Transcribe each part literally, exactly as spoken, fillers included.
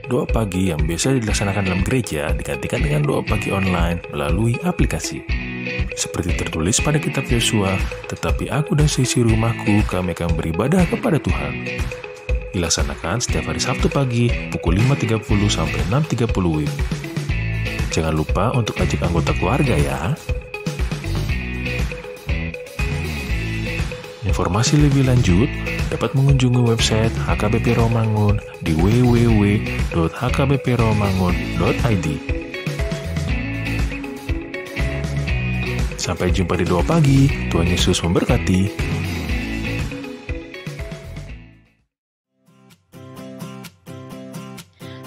Doa pagi yang biasa dilaksanakan dalam gereja digantikan dengan doa pagi online melalui aplikasi. Seperti tertulis pada kitab Yosua, "Tetapi aku dan seisi rumahku, kami akan beribadah kepada Tuhan." Dilaksanakan setiap hari Sabtu pagi pukul lima tiga puluh sampai enam tiga puluh W I B. Jangan lupa untuk ajak anggota keluarga ya. Informasi lebih lanjut dapat mengunjungi website H K B P Rawamangun di w w w dot h k b p rawamangun dot i d. Sampai jumpa di Doa Pagi. Tuhan Yesus memberkati.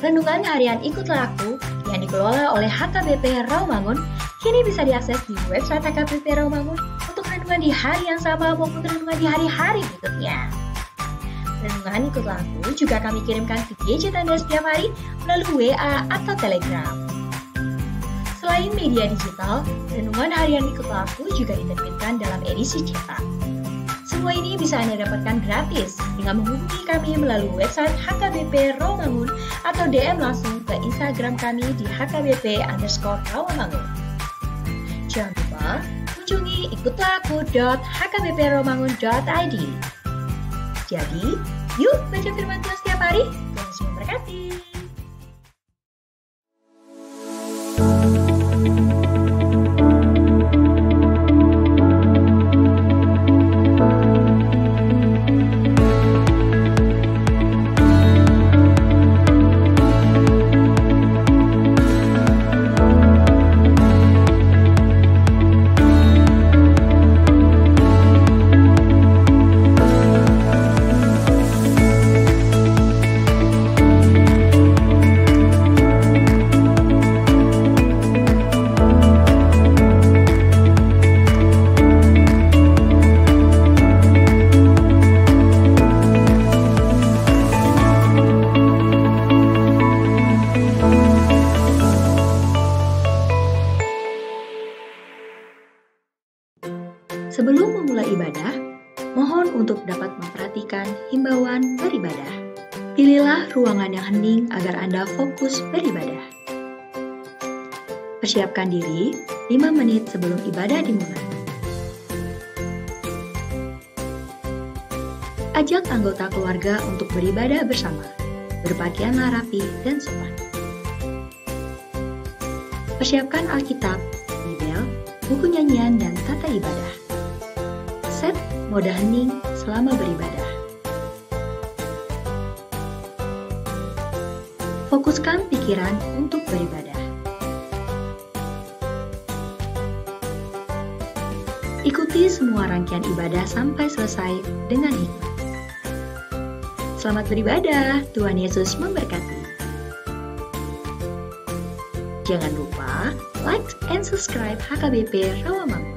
Renungan Harian Ikutlah Aku yang dikelola oleh H K B P Rawamangun kini bisa diakses di website H K B P Rawamangun untuk renungan di hari yang sama maupun renungan di hari-hari berikutnya. Renungan Ikutlah Aku juga kami kirimkan ke gadget Anda setiap hari melalui W A atau Telegram. Selain media digital, Renungan Harian Ikutlah Aku juga diterbitkan dalam edisi cetak. Semua ini bisa Anda dapatkan gratis dengan menghubungi kami melalui website H K B P Rawamangun atau D M langsung ke Instagram kami di H K B P underscore Rawamangun. Jangan lupa kunjungi ikutlah aku dot h k b p rawamangun dot i d. Jadi, yuk baca firman Tuhan setiap hari. Tuhan Yesus memberkati. Sebelum memulai ibadah, mohon untuk dapat memperhatikan himbauan beribadah. Pilihlah ruangan yang hening agar Anda fokus beribadah. Persiapkan diri lima menit sebelum ibadah dimulai. Ajak anggota keluarga untuk beribadah bersama. Berpakaianlah rapi dan sopan. Persiapkan Alkitab, Bibel, buku nyanyian, dan tata ibadah. Set mode hening selama beribadah. Fokuskan pikiran untuk beribadah. Ikuti semua rangkaian ibadah sampai selesai dengan hikmat. Selamat beribadah, Tuhan Yesus memberkati. Jangan lupa like and subscribe H K B P Rawamangun.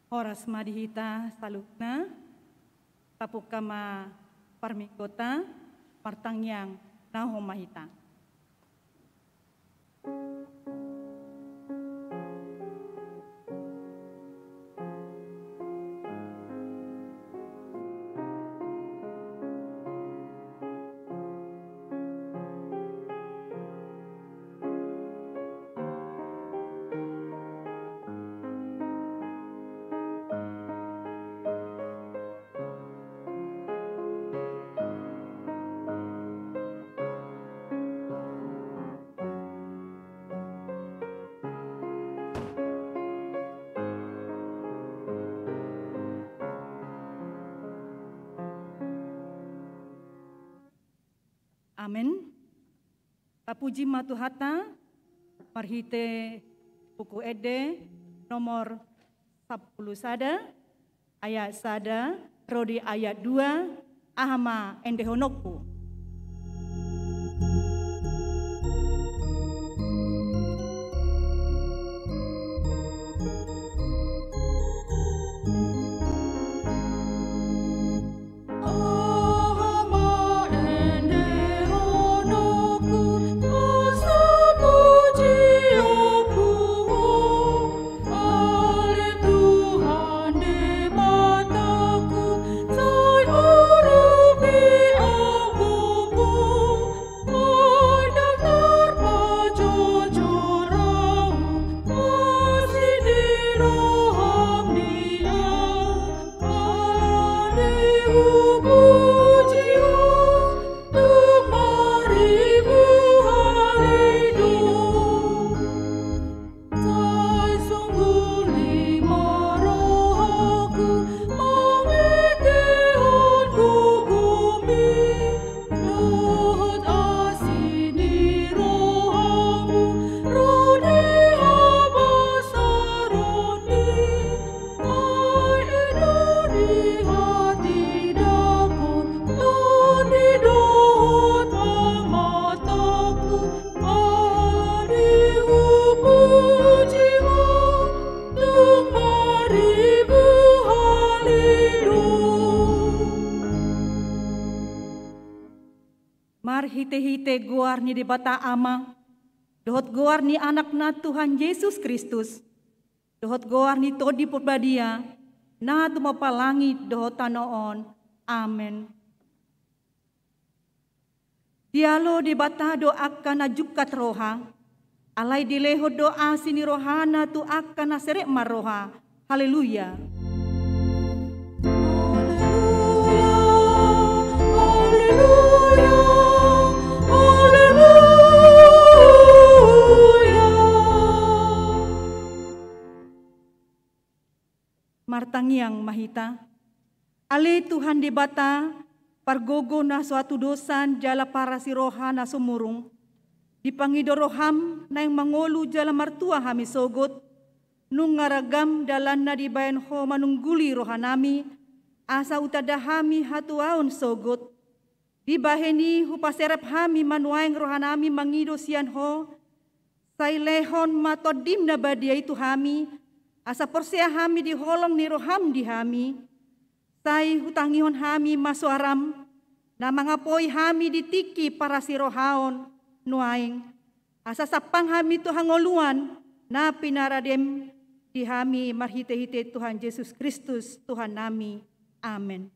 Horas ma di hita saluhutna. Tapungka ma parmingguonta, martangiang na homa hita. Amen. Tapuji ma Tuhanta, marhite Buku Ende nomor sampulu sada, ayat sada, ro di ayat dua, aha ma endehononku. Marhitehite goar ni Debata Ama, dohot goar ni Anakna Tuhan Jesus Kristus, dohot goar ni Tondi Porbadia, na tumompa langit dohot tano on. Amen. Dialo Debata do angka na jungkat roha, alai dilehon do asi ni rohana tu angka na serep marroha. Haleluya. Haleluya, haleluya, haleluya. Martangiang ma hita. Ale Tuhan Debata, pargogo na so hatudosan jala parasi roha na sumurung, dipangido roham naeng mangolu jala martua hami sogot, nunga ragam dalan na dibahen Ho manungguli rohanami, asa hutanda hami hatuaon sogot. Dibahen i hupaserep hami ma nuaeng rohanami mangido sian Ho, sai lehon ma Tondim na badia i tu hami, asa porsea hami di holong ni roham di hami, sai hutangihon hami ma soaram, na mangapoi hami di tingki parasi rohaon nuaeng, asa sampang hami tu hangoluan na pinaradem di hami marhitehite Tuhan Jesus Kristus Tuhannami. Amen.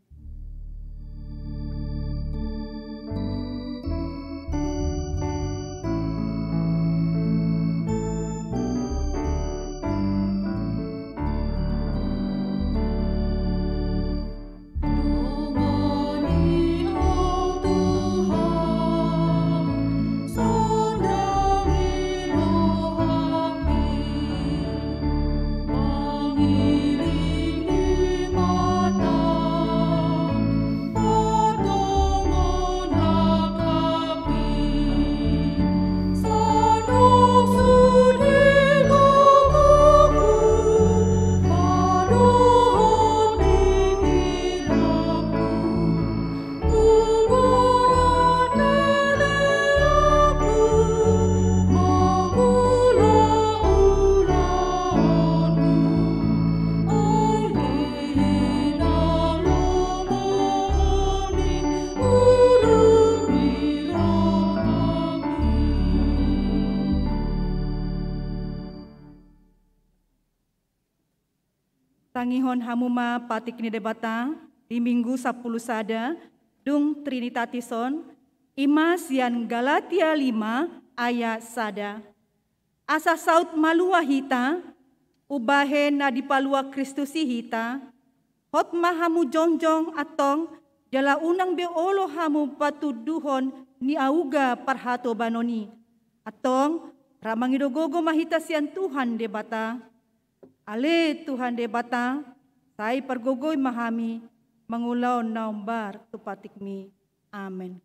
Sangihon hamu ma patik ni Debata di Minggu sampulu sada, dung Trinitatis on, i ma sian Galatia lima ayat sada. Asa saut malua hita, umbahen na dipalua Kristus i hita, hot ma hamu jongjong antong, jala unang be olo hamu patunduhon ni auga parhatobanon i. Antong, ra mangido gogo ma hita sian Tuhan Debata. Ale Tuhan Debata, sai pargogoi ma hami mangulahon na hombar tu patikmi. Amen.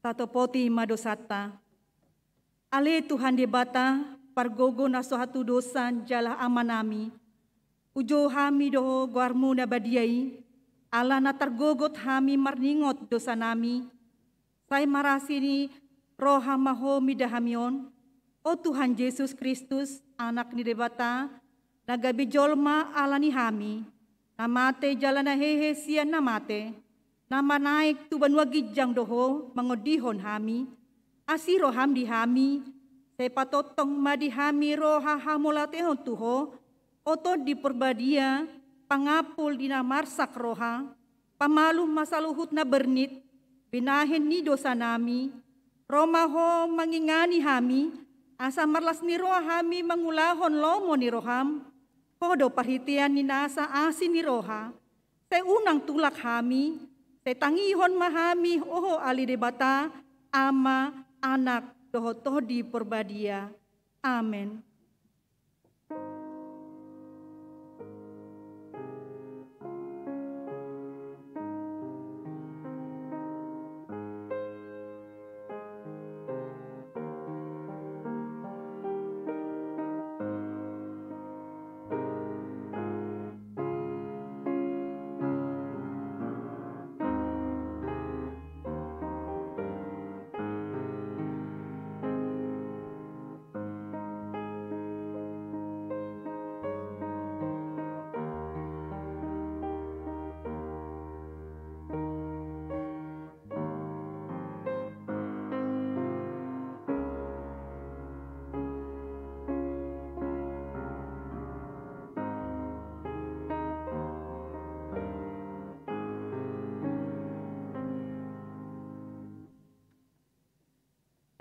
Tatopoti ma dosanta. Ale Tuhan Debata, pargogo na so hatudosan jala Amanami, pujou hami do Ho goarMu na badia i, ala na targogot hami marningot dosanami, sai marasi ni roha ma Ho mida hami on, o Tuhan Jesus Kristus, Anak ni Debata, na gabe jolma ala ni hami, na mate jala na hehe sian na mate, na manaek tu banua ginjang do Ho mangondihon hami, asi rohaM di hami, sai patongtong ma di hami roha hamauliatehon tu Ho, o Tondi Porbadia, pangampul di na marsak roha, pamalum ma saluhut na bernit, binahen ni dosanami, ro ma Ho mangingani hami, asa marlas ni roha hami mangulahon lomo ni rohaM, Ho do parhitean ni nasa asi ni roha, sai unang tulak hami, sai tangihon ma hami, o Ho ale Debata, Ama, Anak, dohot Tondi Porbadia. Amen.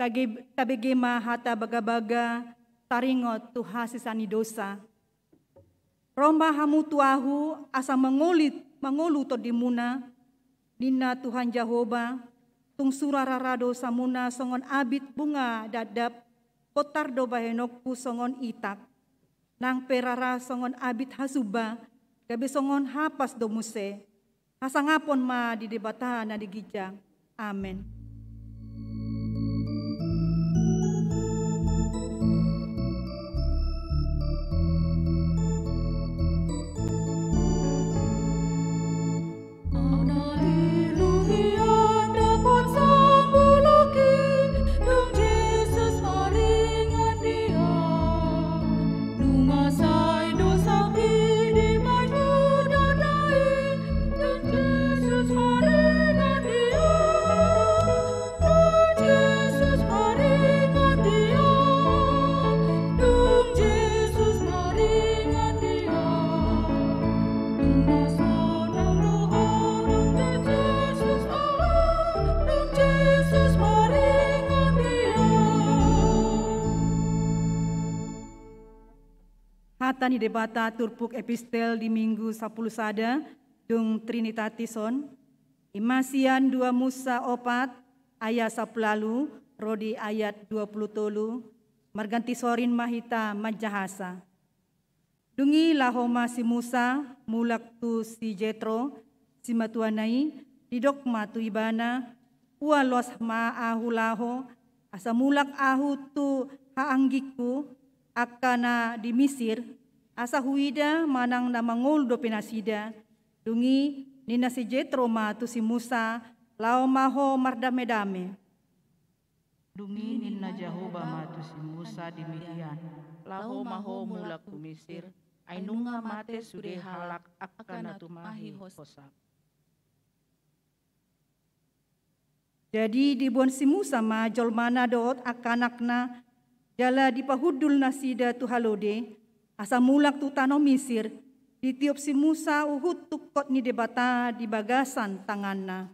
Tage-, tabege ma hata bagabaga taringot tu hasesaan ni dosa. Ro ma hamu tu Ahu asa mangoli-, mangolu tondimuna, ninna Tuhan Jahowa, tung sura rara dosamuna songon abit bunga dadap, bontar do bahenonku songon itak. Nang pe rara songon abit hasumba, gabe songon hapas do muse. Hasangapon ma di Debata na di ginjang. Amen. Hata ni Debata turpuk epistel di Minggu sampulu sada, dung Trinitatis on. I ma sian dua Musa opat ayat sampulu ualu ro di ayat dua pulu tolu. Marganti sorin ma hita manjahasa. Dung i laho ma si Musa mulak tu si Jetro, simatuana i, didok ma tu ibana: Ua loas ma ahu laho, asa mulak ahu tu haanggingku, angka na di Misir, asa huida manang na mangolu dope nasida. Dung i ninna si Jetro ma tu si Musa: Laho ma ho mardamedame. Dung i ninna Jahowa ma tu si Musa di Midian: Laho ma ho mulak tu Misir, ai nunga mate sude halak angka na tumahi hosa. Jadi diboan si Musa ma jolmana dohot angka anakna, jala dipahundul nasida tu halode, asa mulak tu tano Misir. Ditiop si Musa huhut tungkot ni Debata di bagasan tanganna.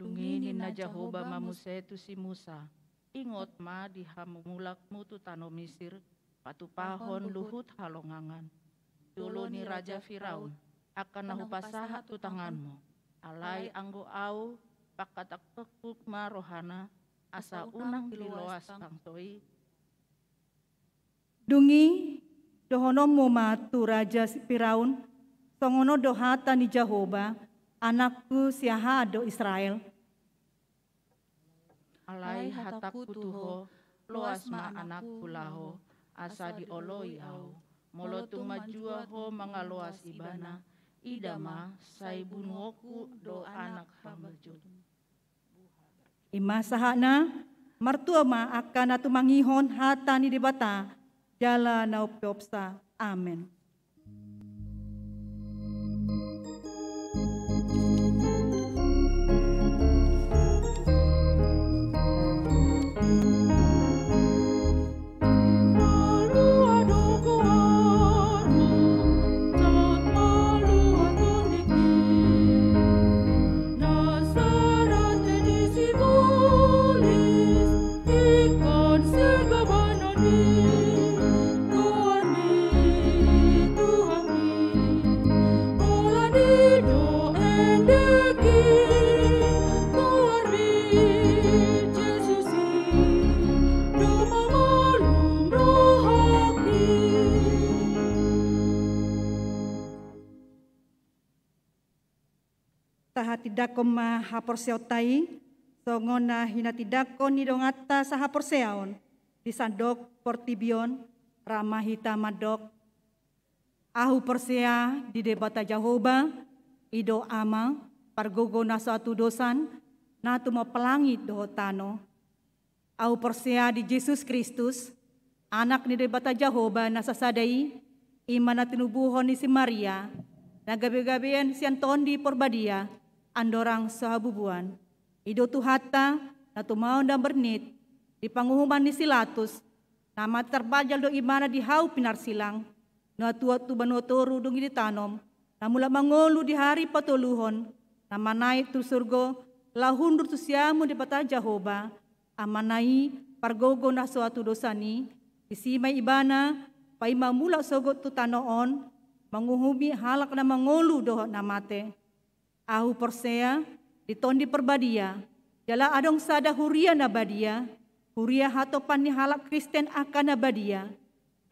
Dung i ninna Jahowa ma muse tu si Musa: Ingot ma di hamulakmu tu tano Misir, patupahon luhut halongangan, jolo ni raja Firaun, angka na hupasahat tu tanganmu. Alai anggo ahu, pangkatangkangku ma rohana, asa unang diloas bangso i. Dung i dohononmu ma tu raja Firaun: Songon on do hata ni Jahowa: Anakku siahaan do Israel? Alai hatangku tu ho: Loas ma anakku laho, asa dioloi ahu. Molo tung manjua ho mangaloas ibana, ida ma, sai bunuonku do anak hambajom. I ma sahatna. Martua ma angka na tumangihon hata ni Debata jala na umpeopsa. Amen. Tahatindangkon ma haporseaonta i, songon na hinatindangkon ni donganta sahaporseaon di sandok portibi on. Ra ma hita mandok: Ahu porsea di Debata Jahowa, i do Ama, pargogo na so hatudosan, na tumompa langit dohot tano. Ahu porsea di Jesus Kristus, Anak ni Debata Jahowa na sasada i, i ma na tinubuhon ni si Maria, na gabegabean sian Tondi Porbadia, andorang so habubuan. I do Tuhanta, na tumaon na marnit, di panguhuman ni si Latus, na mate tarpajal do ibana di hau pinarsilang, na tuat tu banua toru dung i ditanom, na mulak mangolu di ari patoluhon, na manaek tu surgo, laho hundul tu siamun Debata Jahowa, Amana i, pargogo na so hatudosan i. Disi ma ibana paima mulak sogot tu tano on, manguhumi halak na mangolu dohot na mate. Ahu porsea di Tondi Porbadia, jala adong sada huria na badia, huria hatopan ni halak Kristen angka na badia,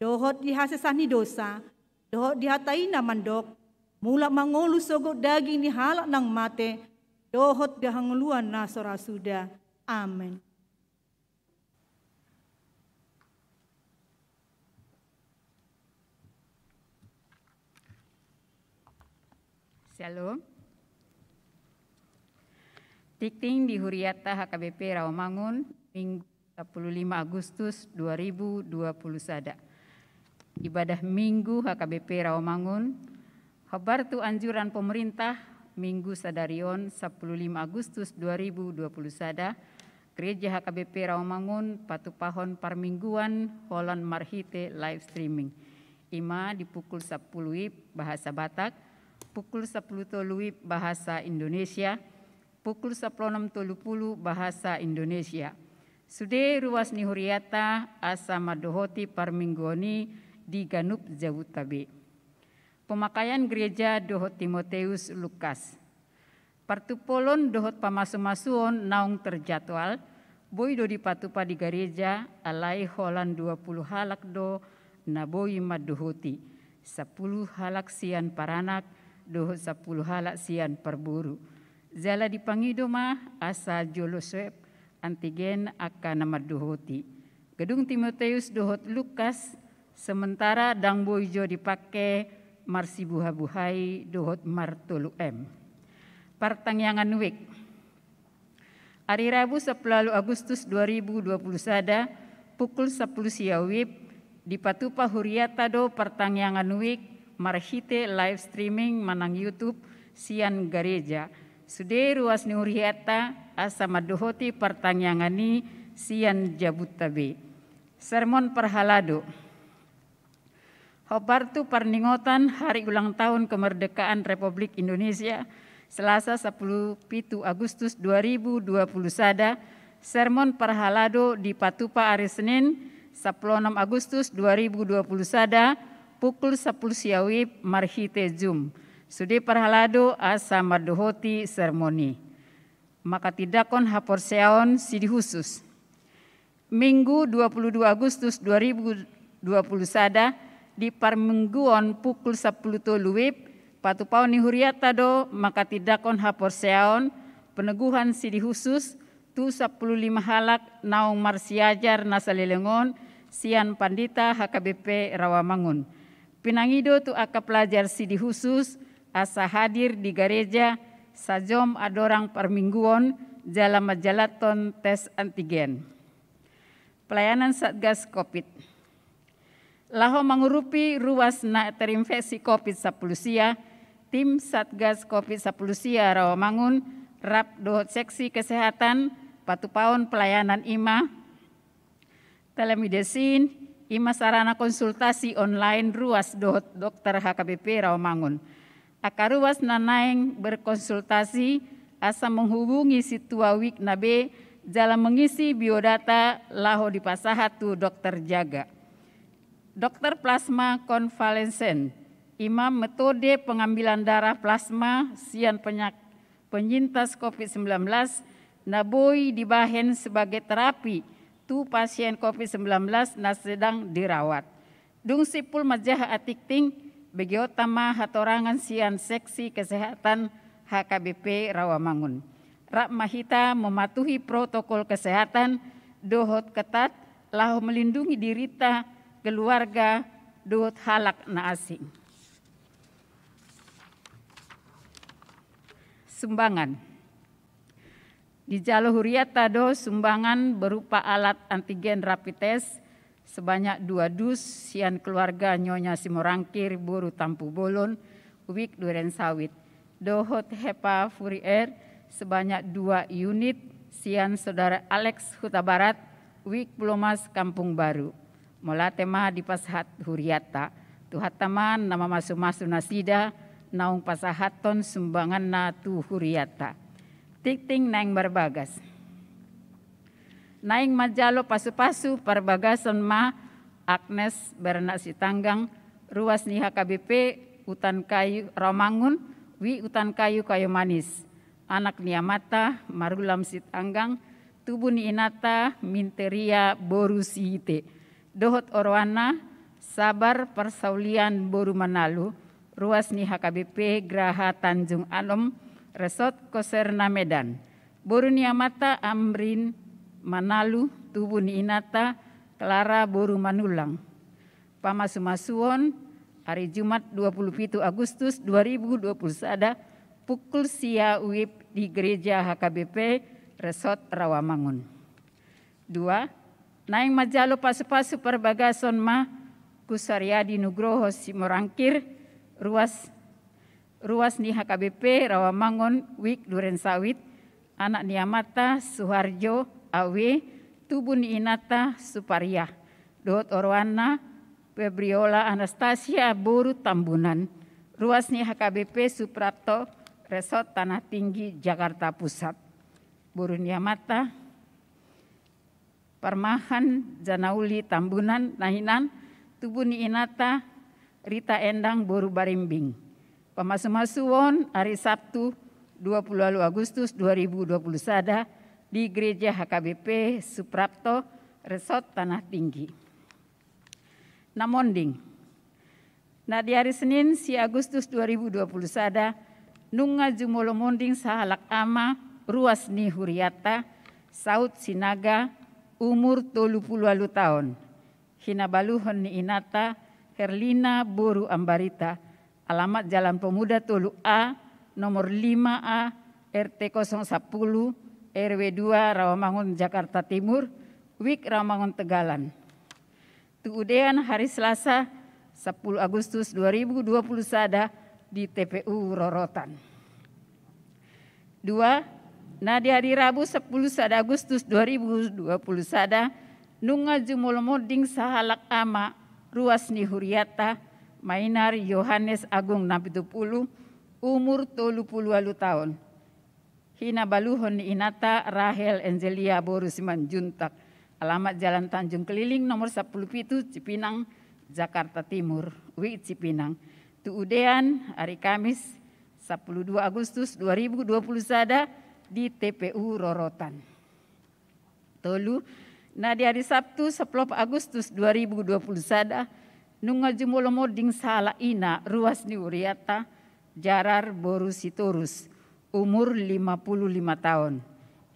dohot di hasesaan ni dosa, dohot di hata i na mandok, mulak mangolu sogot daging ni halak naung mate, dohot di hangoluan na so ra suda. Amen. Syalom. Tingting di huriata H K B P Rawamangun, Minggu sampulu lima Agustus dua ribu dua puluh sada. Ibadah Minggu H K B P Rawamangun, hombar tu anjuran pemerintah, Minggu sadari on sampulu lima Agustus dua ribu dua puluh sada, Gereja H K B P Rawamangun patupahon parmingguan holan marhite live streaming. I ma di pukul sampulu WIB bahasa Batak, pukul sampulu tolu WIB bahasa Indonesia, pukul sampulu onom tolu pulu bahasa Indonesia. Sude ruas ni huriata asa mandohoti parmingguon i di ganup jabuta be. Pemakaian gereja dohot Timoteus Lukas. Partumpolon dohot pamasumasuon naung terjadwal boi do dipatupa di gareja, alai holan dua pulu halak do na boi mandohoti, sapulu halak sian paranak dohot sapulu halak sian parboru. Jala dipangido ma asa jolo swab antigen angka na mandohoti. Gedung Timoteus dohot Lukas sementara ndang boi jo dipangke marsibuhabuhai dohot martolu M. Partangiangan wijk. Ari Rabu sampulu ualu Agustus dua ribu dua pulu sada, pukul sampulu sia wib, dipatupa huriata do partangiangan wijk marhite live streaming manang YouTube sian gareja. Sude ruas ni huriata asa mandohoti partangiangan i sian jabunta be. Sermon parhalado. Hombar tu parningotan hari ulang tahun kemerdekaan Republik Indonesia, Selasa sampulu pitu Agustus dua ribu dua pulu sada, sermon parhalado dipatupa ari Senin sampulu onom Agustus dua ribu dua pulu sada, pukul sampulu sia wib marhite Zoom. Sude parhalado asa mandohoti sermon i. Manghatindanghon haporseaon sidi husus. Minggu dua pulu dua Agustus dua ribu dua pulu sada, di parmingguon pukul sampulu tolu wib, patupaon ni huriata do manghatindanghon haporseaon peneguhan sidi husus tu sampulu lima halak naung marsiajar na saleleng on sian Pandita H K B P Rawamangun. Pinangido tu angka pelajar sidi husus asa hadir di gareja sajom andorang parmingguon jala manjalathon tes antigen. Pelayanan Satgas Covid. Laho mangurupi ruas na terinfeksi Covid sampulu sia, tim Satgas Covid sampulu sia Rawamangun rap dohot seksi kesehatan patupaon pelayanan i ma telemedicine, i ma sarana konsultasi online ruas dohot dokter H K B P Rawamangun. Angka ruas na naeng berkonsultasi asa menghubungi sintua wijk na be jala mengisi biodata laho dipasahat tu dokter jaga. Dokter plasma konvalesen, i ma metode pengambilan darah plasma sian penyak-, penyintas Covid sembilan belas na boi dibahen sebagai terapi tu pasien Covid sembilan belas na sedang dirawat. Dung simpul manjaha atikting, begeonta ma hatorangan sian seksi kesehatan H K B P Rawamangun. Rap ma hita mematuhi protokol kesehatan dohot ketat laho melindungi dirinta, keluarga dohot halak na asing. Sumbangan. Dijalo huriata do sumbangan berupa alat antigen rapid test sebanyak dua dus sian keluarga Nyonya Simorangkir boru Tampubolon, wijk Durensawit, dohot Hepavir sebanyak dua unit sian saudara Alex Hutabarat, wijk Pulomas Kampung Baru. Mauliate ma dipasahat huriata. Tuhanta ma na mamasumasu nasida naung pasahathon sumbanganna tu huriata. Tingting naeng marbagas. Naeng manjalo pasupasu parbagason ma Agnes Bernard Sitanggang, ruas ni H K B P Utan Kayu Rawamangun, wijk Utan Kayu Kayu Manis, anak ni amanta Marulam Sitanggang, tubu ni inanta Minteria boru Sihite, dohot oroanna Sabar Parsaulian boru Manalu, ruas ni H K B P Graha Tanjung Alom, Resort Koserna Medan, boru ni amanta Amrin Manalu, tubu ni inanta Clara boru Manulang. Pamasumasuon, ari Jumat dua pulu pitu Agustus dua ribu dua puluh sada, pukul sia wib di Gereja H K B P Resort Rawamangun. Dua, naeng manjalo pasupasu parbagason ma Kusariadi Nugroho Simorangkir, ruas, ruas ni H K B P Rawamangun, wijk Durensawit, anak ni amanta Suharjo, A W, tubu ni inanta Supariah, dohot oroanna Febriola Anastasia boru Tambunan, ruas ni H K B P Suprapto, Resort Tanah Tinggi, Jakarta Pusat. Boru ni amanta Parmahan Janauli Tambunan, na hinan, tubu ni inanta Rita Endang boru Barimbing. Pamasumasuon, ari Sabtu dua puluh walu Agustus dua ribu dua puluh sada di Gereja H K B P Suprapto, Resort Tanah Tinggi. Na monding. Na di ari Senin sia Agustus dua ribu dua puluh sada, nunga jumolo monding sahalak ama ruas ni huriata, Saud Sinaga, umur tolu puluh walu taon. Hinabaluhon ni inanta Herlina boru Ambarita, alamat Jalan Pemuda tolu A, nomor lima A, R T kosong sapuluh, R W dua, Rawamangun, Jakarta Timur, Wik Rawamangun Tegalan. Tu udean hari Selasa, sepuluh Agustus dua ribu dua puluh sada, di T P U Rorotan. Dua, na di hari Rabu, sepuluh sada Agustus dua ribu dua puluh sada, nunga jumolo monding sahalak ama ruas ni huriata, Mainar Yohanes Agung Napitupulu, umur tolu puluh walu taon. Hinabaluhon ni inanta Rahel Angelia boru Simanjuntak, alamat Jalan Tanjung Keliling nomor sapuluh pitu, Cipinang, Jakarta Timur, Wik Cipinang. Tu udean hari Kamis, sepuluh dua Agustus dua ribu dua puluh sada, di T P U Rorotan. Tolu, na di hari Sabtu, sepuluh Agustus dua ribu dua puluh sada, nunga jumolo monding sahalak ina ruas ni huriata, Jarar boru Sitorus, umur lima puluh lima taon.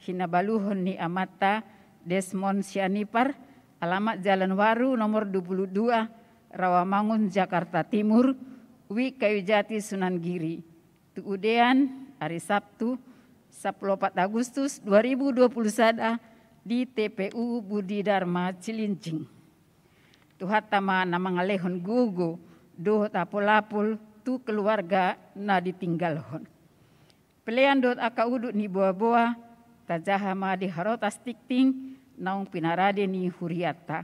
Hinabaluhon ni amanta Desmond Sianipar, alamat Jalan Waru nomor dua puluh dua, Rawamangun, Jakarta Timur, Wik Kayujati, Sunan Giri. Tu udean hari Sabtu, sepuluh Agustus dua ribu dua puluh sada, di T P U Budi Dharma Cilincing. Tuhanta ma na mangalehon gogo dohot apul-apul tu keluarga na ditinggalhon. Pelean dohot angka udut ni boa-boa, tajaha ma di harotas tingting naung pinarade ni hurianta.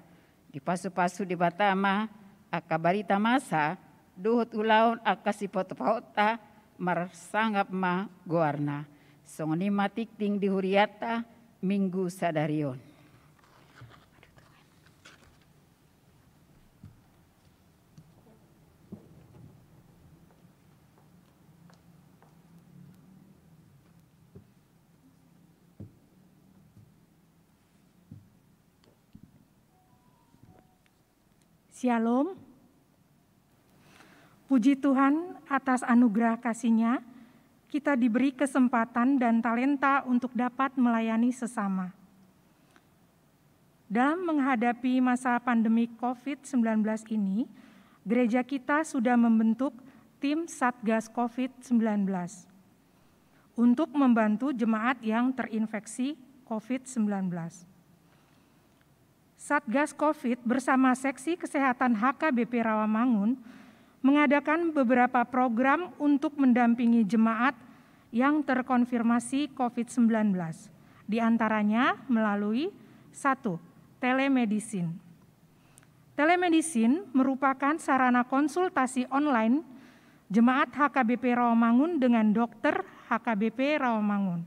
Dipasu-pasu Debata ma angka barita masa dohot ulaon angka sipaontata, marsangap ma goarna. Songon i ma tingting di hurianta minggu sadari on. Syalom. Puji Tuhan atas anugerah kasih-Nya, kita diberi kesempatan dan talenta untuk dapat melayani sesama. Dalam menghadapi masa pandemi covid sembilan belas ini, gereja kita sudah membentuk tim Satgas covid sembilan belas untuk membantu jemaat yang terinfeksi covid sembilan belas. Satgas covid bersama Seksi Kesehatan H K B P Rawamangun mengadakan beberapa program untuk mendampingi jemaat yang terkonfirmasi covid sembilan belas, di antaranya melalui, satu, telemedicine. Telemedicine merupakan sarana konsultasi online jemaat H K B P Rawamangun dengan dokter H K B P Rawamangun.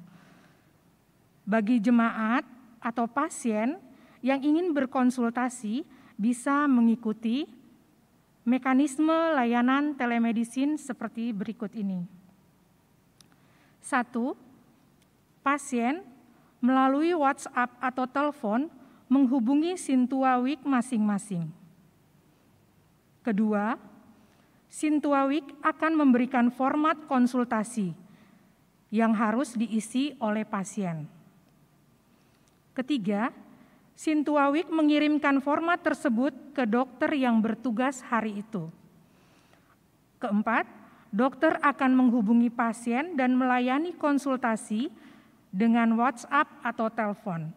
Bagi jemaat atau pasien yang ingin berkonsultasi, bisa mengikuti mekanisme layanan telemedicine seperti berikut ini. Satu, pasien melalui WhatsApp atau telepon menghubungi Sintua Wik masing-masing. Kedua, Sintua Wik akan memberikan format konsultasi yang harus diisi oleh pasien. Ketiga, Sintua Wik mengirimkan format tersebut ke dokter yang bertugas hari itu. Keempat, dokter akan menghubungi pasien dan melayani konsultasi dengan WhatsApp atau telepon.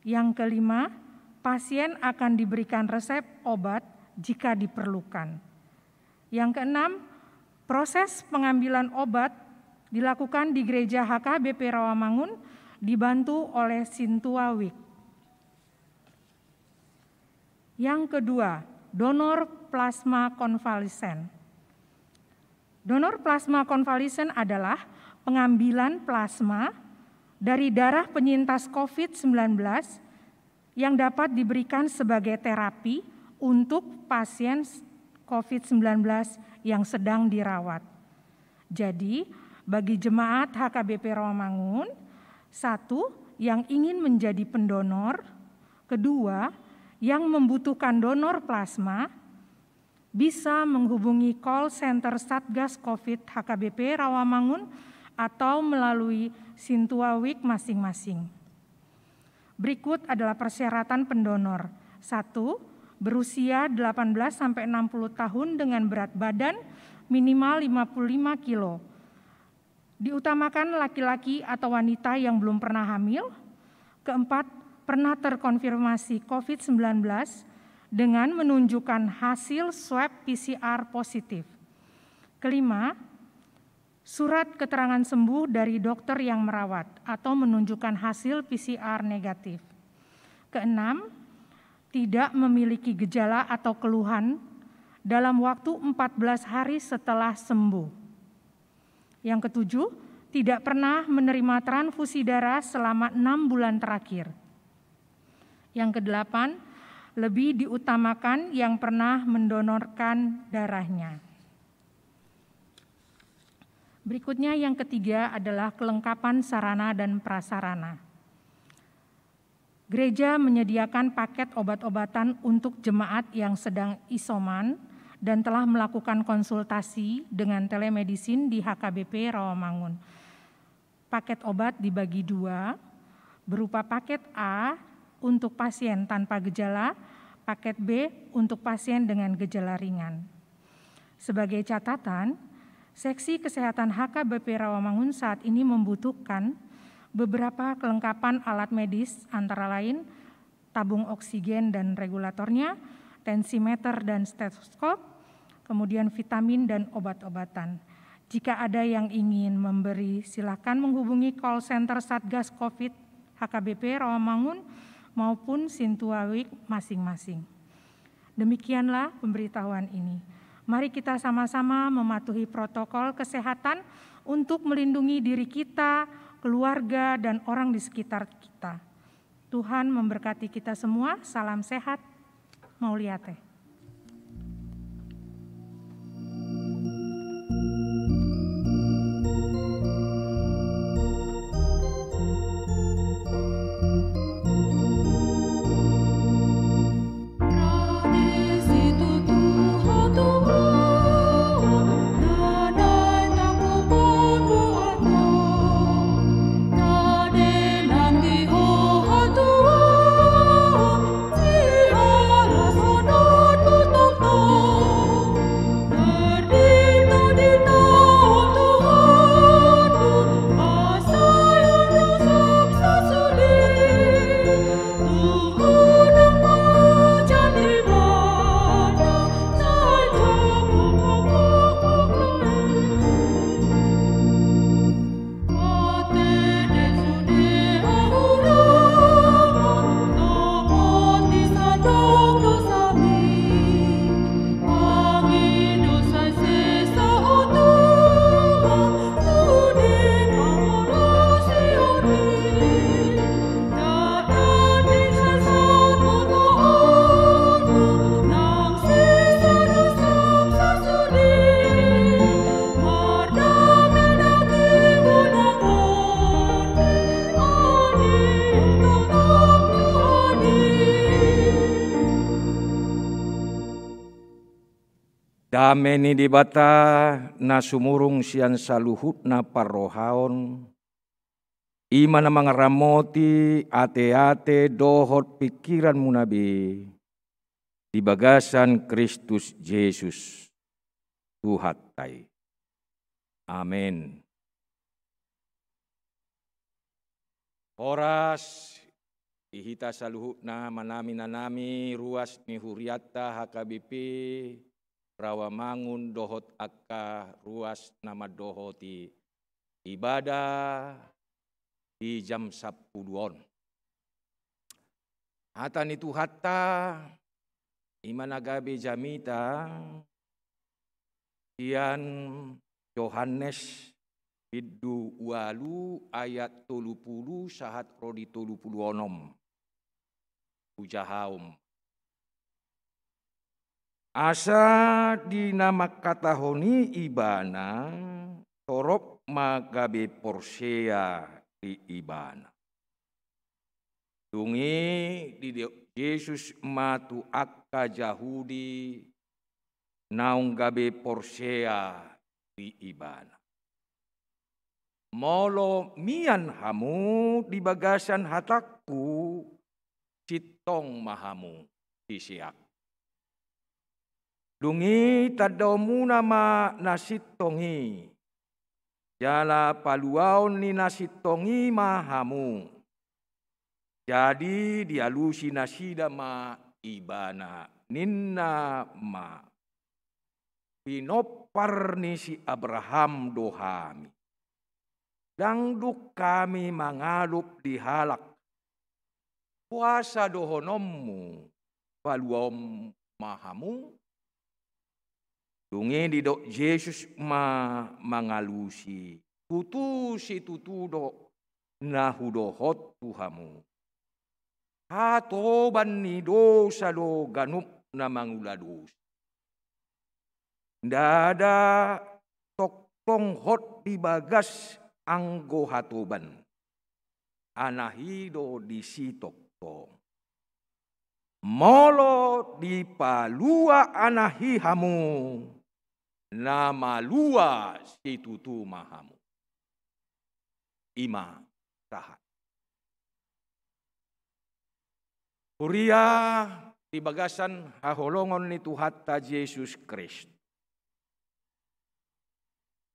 Yang kelima, pasien akan diberikan resep obat jika diperlukan. Yang keenam, proses pengambilan obat dilakukan di Gereja H K B P Rawamangun, dibantu oleh Sintua Wik. Yang kedua, donor plasma konvalesen. Donor plasma konvalesen adalah pengambilan plasma dari darah penyintas covid sembilan belas yang dapat diberikan sebagai terapi untuk pasien covid sembilan belas yang sedang dirawat. Jadi, Bagi jemaat H K B P Rawamangun, satu, yang ingin menjadi pendonor, kedua, yang membutuhkan donor plasma, bisa menghubungi call center Satgas Covid H K B P Rawamangun atau melalui Sintua Week masing-masing. Berikut adalah persyaratan pendonor. Satu, berusia delapan belas sampai enam puluh tahun dengan berat badan minimal lima puluh lima kilo. Diutamakan laki-laki atau wanita yang belum pernah hamil. Keempat, pernah terkonfirmasi Covid sembilan belas dengan menunjukkan hasil swab P C R positif. Kelima, surat keterangan sembuh dari dokter yang merawat atau menunjukkan hasil P C R negatif. Keenam, tidak memiliki gejala atau keluhan dalam waktu empat belas hari setelah sembuh. Yang ketujuh, tidak pernah menerima transfusi darah selama enam bulan terakhir. Yang kedelapan, lebih diutamakan yang pernah mendonorkan darahnya. Berikutnya, yang ketiga adalah kelengkapan sarana dan prasarana. Gereja menyediakan paket obat-obatan untuk jemaat yang sedang isoman dan telah melakukan konsultasi dengan telemedicine di H K B P Rawamangun. Paket obat dibagi dua, berupa paket A untuk pasien tanpa gejala, paket B untuk pasien dengan gejala ringan. Sebagai catatan, Seksi Kesehatan H K B P Rawamangun saat ini membutuhkan beberapa kelengkapan alat medis, antara lain tabung oksigen dan regulatornya, tensimeter dan stetoskop, kemudian vitamin dan obat-obatan. Jika ada yang ingin memberi, silakan menghubungi call center Satgas Covid H K B P Rawamangun maupun Sintua Week masing-masing. Demikianlah pemberitahuan ini. Mari kita sama-sama mematuhi protokol kesehatan untuk melindungi diri kita, keluarga, dan orang di sekitar kita. Tuhan memberkati kita semua. Salam sehat. Mauliate. Dame ni Debata na sumurung sian saluhutna parrohaon, i ma na mangaramoti ateate dohot pingkiranmuna be di bagasan Kristus Jesus, Tuhanta i. Amen. Horas di hita saluhutna, manami-nanami ruas ni hurianta H K B P Rawamangun dohot angka ruas na mandohoti ibadah di jam sampulu on. Hata ni Tuhanta, i ma na gabe jamita sian Johannes bindu ualu ayat tolu pulu sahat ro di tolu pulu onom. Hujahaon. Asa di na mangkatahon i Ibana, torop ma gabe porsea di Ibana. Dung i didok Jesus ma tu angka Jahudi naung gabe porsea di Ibana: Molo mian hamu di bagasan hatangku, sintong ma hamu siseak. Dung i tandaonmuna ma na sintong i, jala paluaon ni na sintong i ma hamu. Jadi dialusi nasida ma Ibana, ninna ma: Pinompar ni si Abraham do hami. Ndang dung hami mangalop di halak. Boasa dohononmu: Paluaon ma hamu? Dung i didok Jesus ma mangalusi: Tutu situtu do na hudohot tu hamu, hatoban ni dosa do ganup na mangula dosa. Ndada tongtong hot di bagas anggo hatoban, anahi do disi tongtong. Molo dipalua anahi hamu, na malua situtu ma hamu. I ma sahat. Huria di bagasan haholongon ni Tuhanta Jesus Kristus.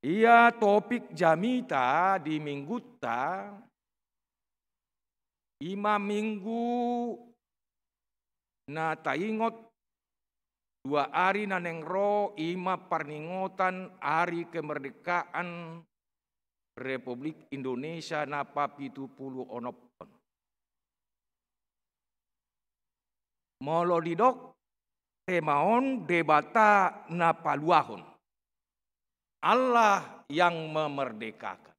Ia topik jamita di minggunta, i ma minggu na taingot dua ari na naeng ro, i ma parningotan ari kemerdekaan Republik Indonesia na papitu pulu onom on. Molo didok tema on, Debata na paluahon, Allah yang memerdekakan.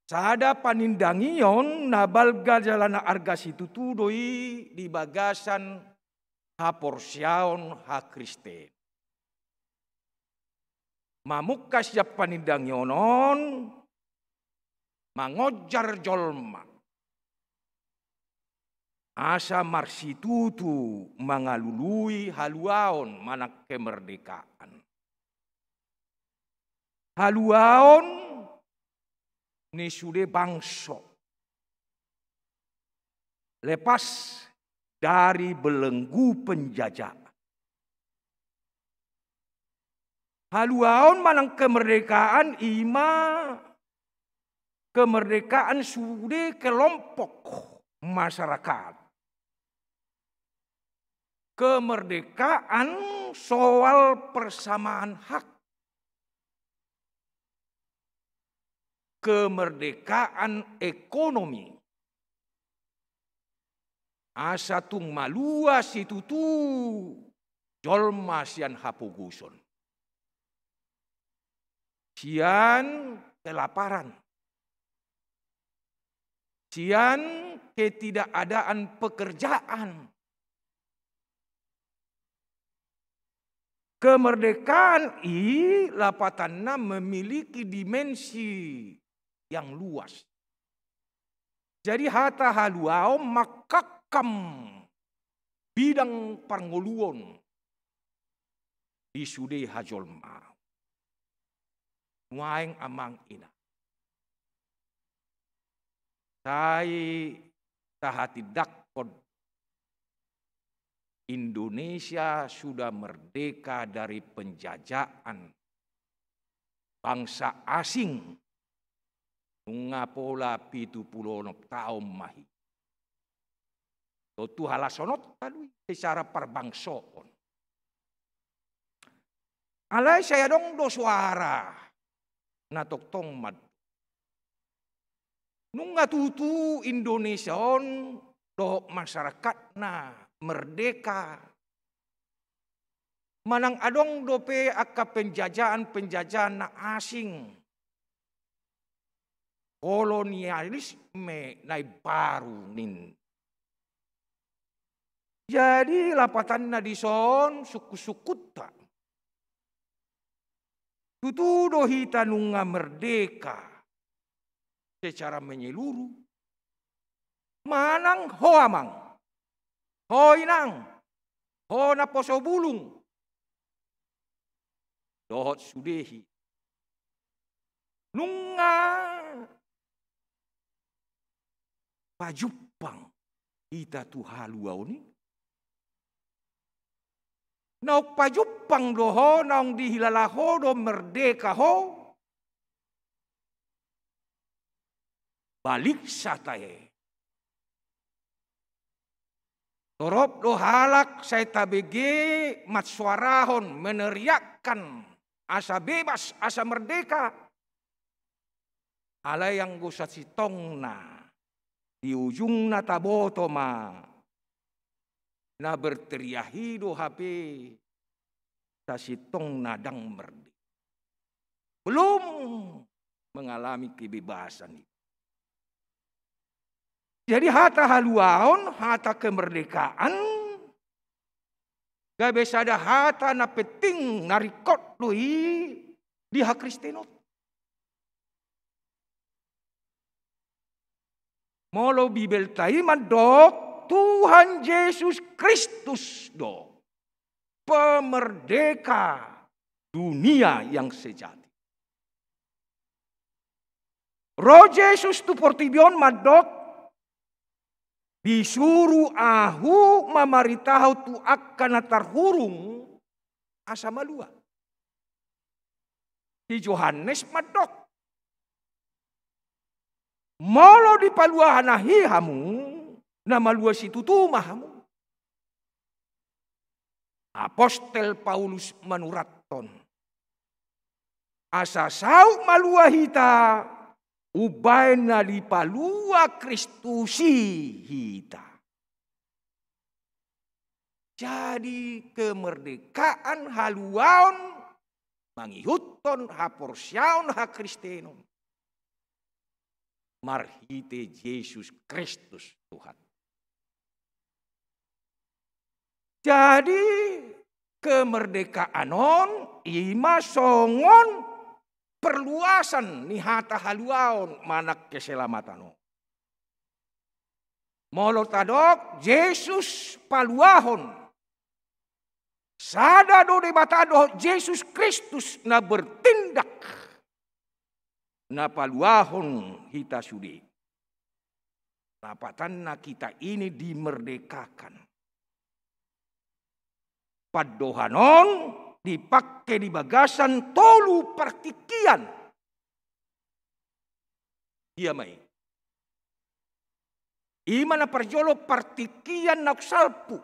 Sada panindangion na balga jala na arga situtu do i di bagasan haporseaon hakristenon. Mamungka sian panindangion on, mangonjar jolma asa marsitutu mangalului haluaon manang kemerdekaan. Haluaon ni sude bangso lepas dari belenggu penjajah. Haluaon manang kemerdekaan i ma kemerdekaan sude kelompok masyarakat. Kemerdekaan soal persamaan hak. Kemerdekaan ekonomi. Asa tung malua situtu jolma sian hapogoson, sian kelaparan, sian ketidakadaan pekerjaan. Kemerdekaan i lapatanna memiliki dimensi yang luas. Jadi hata haluaon mangkangkam bidang parngoluon di sude hajolmaon. Nuaeng amang inang, sai tahatindangkon, Indonesia sudah merdeka dari penjajahan bangsa asing. Nunga pola pitu pulu onom taon ma i. Tontu halashononta do i secara parbangsoon. Alai sai adong do suara na tongtong mandok, nunga tutu Indonesia on dohot masyarakatna merdeka, manang adong dope angka penjajahan-penjajahan na asing, kolonialisme na imbaru ninna. Jadi lapatanna dison sungkun-sungkunta, Tutu do hita nunga merdeka secara menyeluruh. Manang ho amang, ho inang, ho naposo bulung, dohot sude hita. Nunga pajumpang hita tu haluaon i? Naung pajumpang do ho, naung dihilala ho do merdeka ho? Baliksa tahe. Torop do halak sai tabege mansoarahon, meneriakkan asa bebas, asa merdeka. Alai anggo sasintongna, di ujungna taboto ma na berteriak i do hape sasintongna ndang merdeka. Belum mengalami kebebasan i. Jadi hata haluaon, hata kemerdekaan, gabe sada hata na penting, na ringkot do i di hakristenon. Molo Bibelta i mandok, Tuhan Jesus Kristus do pemerdeka dunia yang sejati. Ro Jesus tu portibi on mandok, disuru ahu mamaritahon tu angka na tarhurung asa malua. Si Johannes mandok, molo dipaluahon ahu i hamu, na malua situtu ma hamu. Apostel Paulus manurathon, asa saut malua hita, umbahen na dipalua Kristus i hita. Jadi kemerdekaan haluaon mangihuthon haporseaon hakristenon marhite Jesus Kristus Tuhan. Jadi kemerdekaan on i ma songon perluasan ni hata haluaon manang keselamatan on. Molo tadok Jesus paluahon, sada do Debata dohot Jesus Kristus na bertindak, na paluahon hita sude. Lapatanna, kita ini dimerdekakan. Pandohan on dipangke di bagasan tolu partingkian. Dia ma i. I ma na parjolo partingkian naung salpu.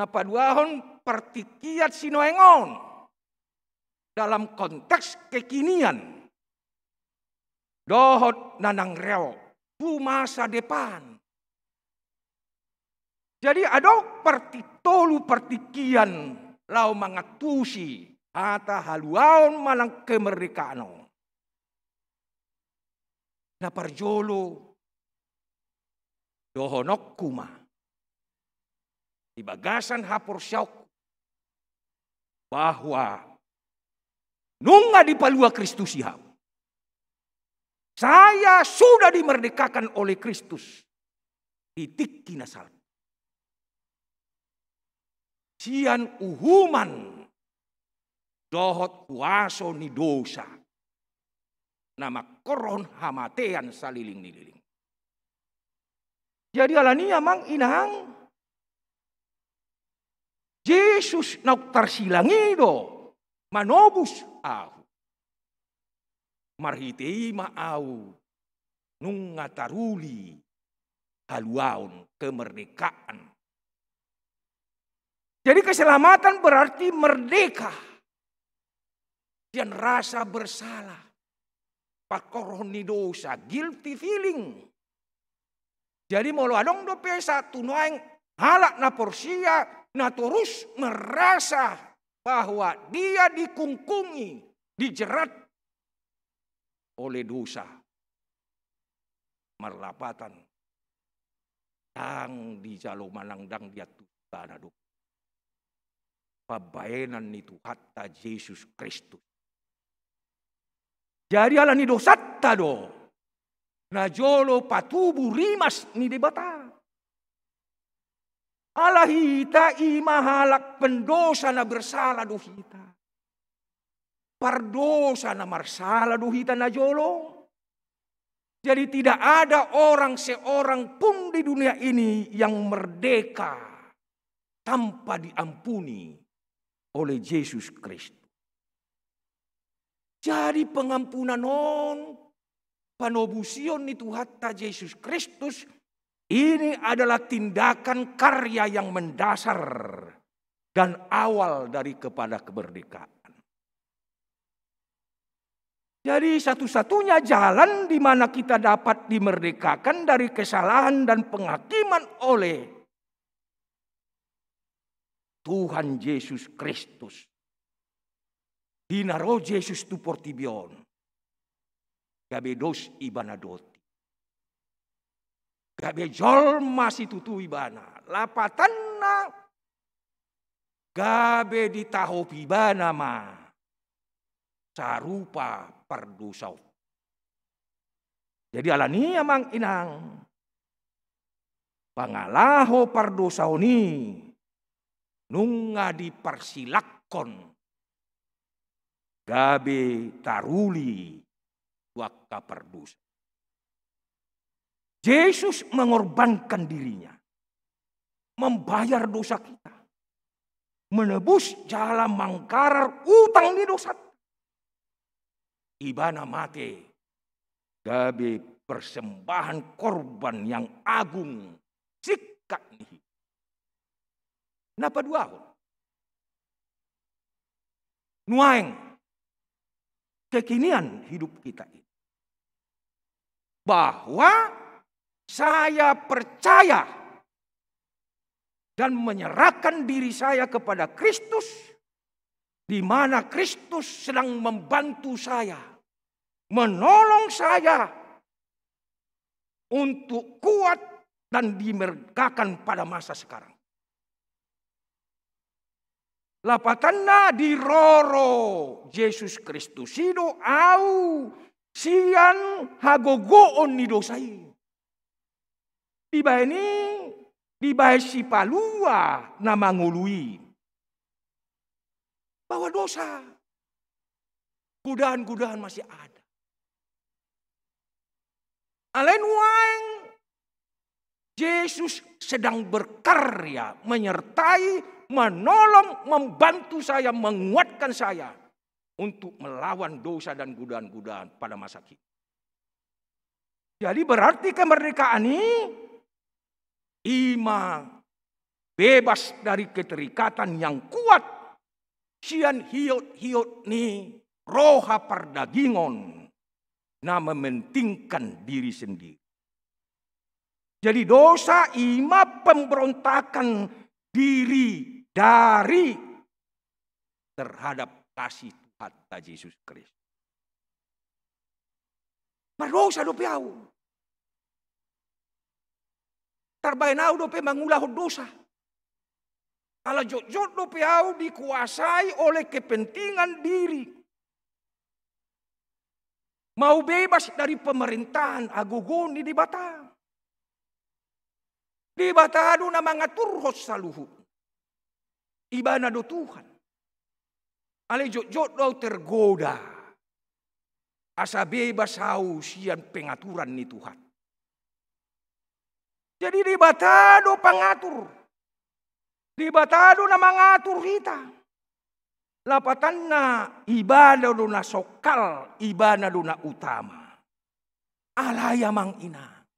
Na paduahon partingkian sinuaeng on dalam konteks kekinian dohot na naeng ro tu masa depan. Jadi adong parti-, tolu partingkian laho mangantusi hata haluaon manang kemerdekaan on. Na parjolo, dohononku ma di bagasan haporseaonku bahwa nunga dipalua Kristus i ahu. Saya sudah dimerdekakan oleh Kristus di tingki na salpu sian uhuman dohot huaso ni dosa na mangkorhon hamatean saleleng ni leleng. Jadi alani i, amang inang, Jesus naung tarsilang i do manobus ahu. Marhite i ma ahu nunga taruli haluaon, kemerdekaan. Jadi keselamatan berarti merdeka sian rasa bersalah, pangkorhon ni dosa, guilty feeling. Jadi molo adong dope sahat tu nuaeng halak na porsea na torus merasa bahwa dia dikungkungi, dijerat oleh dosa, marlapatan ndang dijalo manang ndang diantusi ibana do. pambaenan ni Tuhanta Jesus Kristus. Jadi ala ni dosanta do najolo patubu rimas ni Debata. Ala hita i ma halak pendosa na bersala do hita. Pardosa na marsala do hita najolo. Jadi tidak ada orang seorang pun di dunia ini yang merdeka tanpa diampuni oleh Jesus Kristus. Jadi pengampunan on, panobusion ni Tuhanta Jesus Kristus, ini adalah tindakan karya yang mendasar dan awal dari kepada kemerdekaan. Jadi satu-satunya jalan di mana kita dapat dimerdekakan dari kesalahan dan penghakiman oleh Tuhan Jesus Kristus. Di na ro Jesus tu portibi on, gabe dos ibana dohot. Gabe jolma situtu ibana. Lapatanna gabe ditahop ibana ma sarupa pardosa on. Jadi ala ni i amang inang, pangalaho pardosa on i nunga diparsilakkon gabe taruli tu angka pardosa. Jesus mengorbankan dirinya, membayar dosa kita, menebus jala manggarar utang ni dosa. Ibana mate gabe persembahan korban yang agung, singkat ni hita. Na paduahon, nuaeng kekinian hidup kita ini, bahwa saya percaya dan menyerahkan diri saya kepada Kristus, di mana Kristus sedang membantu saya, menolong saya untuk kuat dan dimerdekakan pada masa sekarang. Lapatanna, diroro Jesus Kristus i do au sian hagogoon ni dosa i. Dibaen i, dibaen sipalua na mangolu i, bahwa dosa, godaan-godaan masih ada. Alai nuaeng Jesus sedang berkarya, menyertai, menolong, membantu saya, menguatkan saya untuk melawan dosa dan godaan-godaan pada masa kini. Jadi berarti kemerdekaan i, i ma bebas dari keterikatan yang kuat sian hiot-hiot ni roha pardagingon na mementingkan diri sendiri. Jadi dosa i ma pemberontakan diri dari terhadap kasih Tuhanta Jesus Kristus. Mardosa dope au. Tarbaen au dope mangulahon dosa. Ala jotjot dope au dikuasai oleh kepentingan diri. Mau bebas dari pemerintahan hagogoon ni Debata. Debata do na mangaturhon saluhut. Ibana do Tuhan. Alai jotjot do au tergoda asa bebas au sian pengaturan ni Tuhan. Jadi Debata do pangatur. Debata do na mangatur hita. Lapatanna, ibana do na songkal, ibana do na utama. Alai amang inang,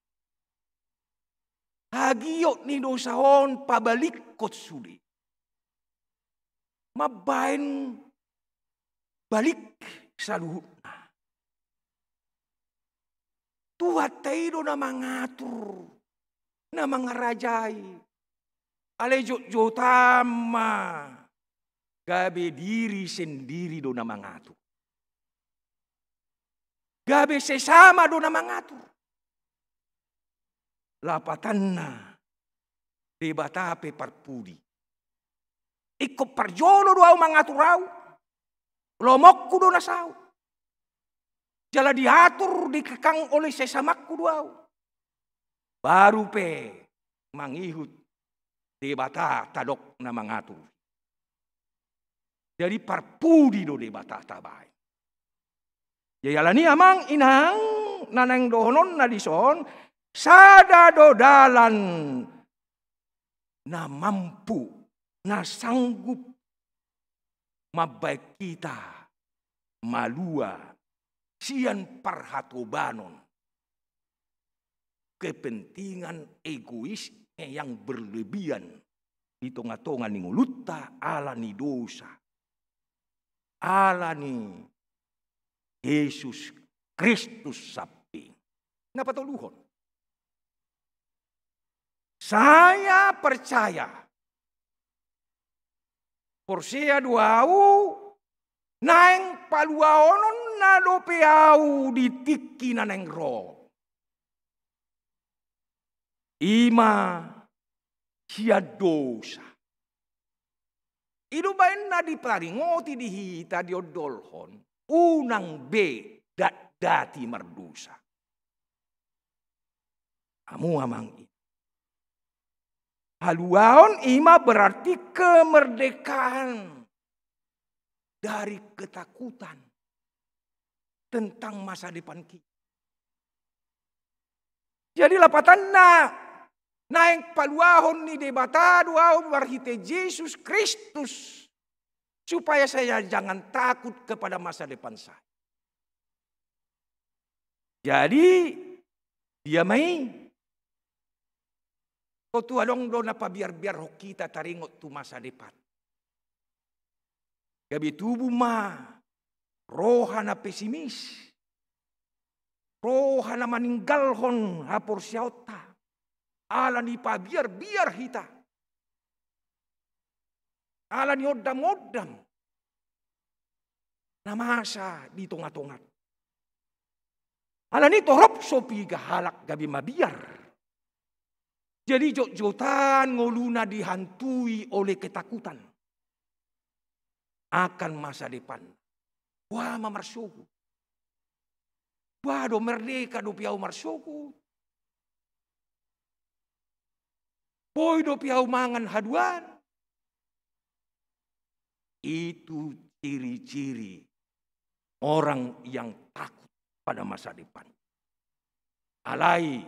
hagiot ni dosa on pabalikkon sude. Mambaen balik saluhutna. Tuhanta i do na mangatur, na mangarajai. Alai jotjotan ma gabe diri sendiri do na mangatur. Gabe sesama do na mangatur. Lapatanna, Debata pe parpudi. Ingkon parjolo do ahu mangatur ahu. Lomonku do na saut. Jala diatur dikekang oleh sesamanku do ahu. Baru pe mangihut Debata tadok na mangatur. Jadi parpudi do Debata tabaen. Jadi alani amang inang na naeng dohononna dison, sada do dalan na mampu, na sanggup mambaen hita malua sian parhatobanon kepentingan egoisme yang berlebihan di tonga-tonga ni ngolunta ala ni dosa, ala ni Jesus Kristus samping. Na patoluhon. Saya percaya, porsea do ahu, naeng paluaononna dope ahu di tingki na naeng ro. I ma sian dosa. I do baen na ditaringoti di hita diondolhon, unang be datdati mardosa. Hamu amang inang. Haluaon i ma berarti kemerdekaan dari ketakutan tentang masa depan kita. Jadi lapatanna, naeng paluahon ni Debata do ahu marhite Jesus Kristus, supaya saya jangan takut kepada masa depan saya. Jadi dia ma i, tontu adong do na pabiar-biarhon hita taringot tu masa depan. Gabe tubu ma roha na pesimis, roha na maninggalhon haporseaonta, ala ni pabiar-biar hita, ala ni ondam-ondam na masa di tonga-tonga. Ala ni torop so piga halak gabe mabiar. Jadi jotjotan ngoluna dihantui oleh ketakutan akan masa depan. Boha ma marsogot? Boha do merdeka dope ahu marsogot? Boi dope ahu mangan haduan? Itu ciri-ciri orang yang takut pada masa depan. Alai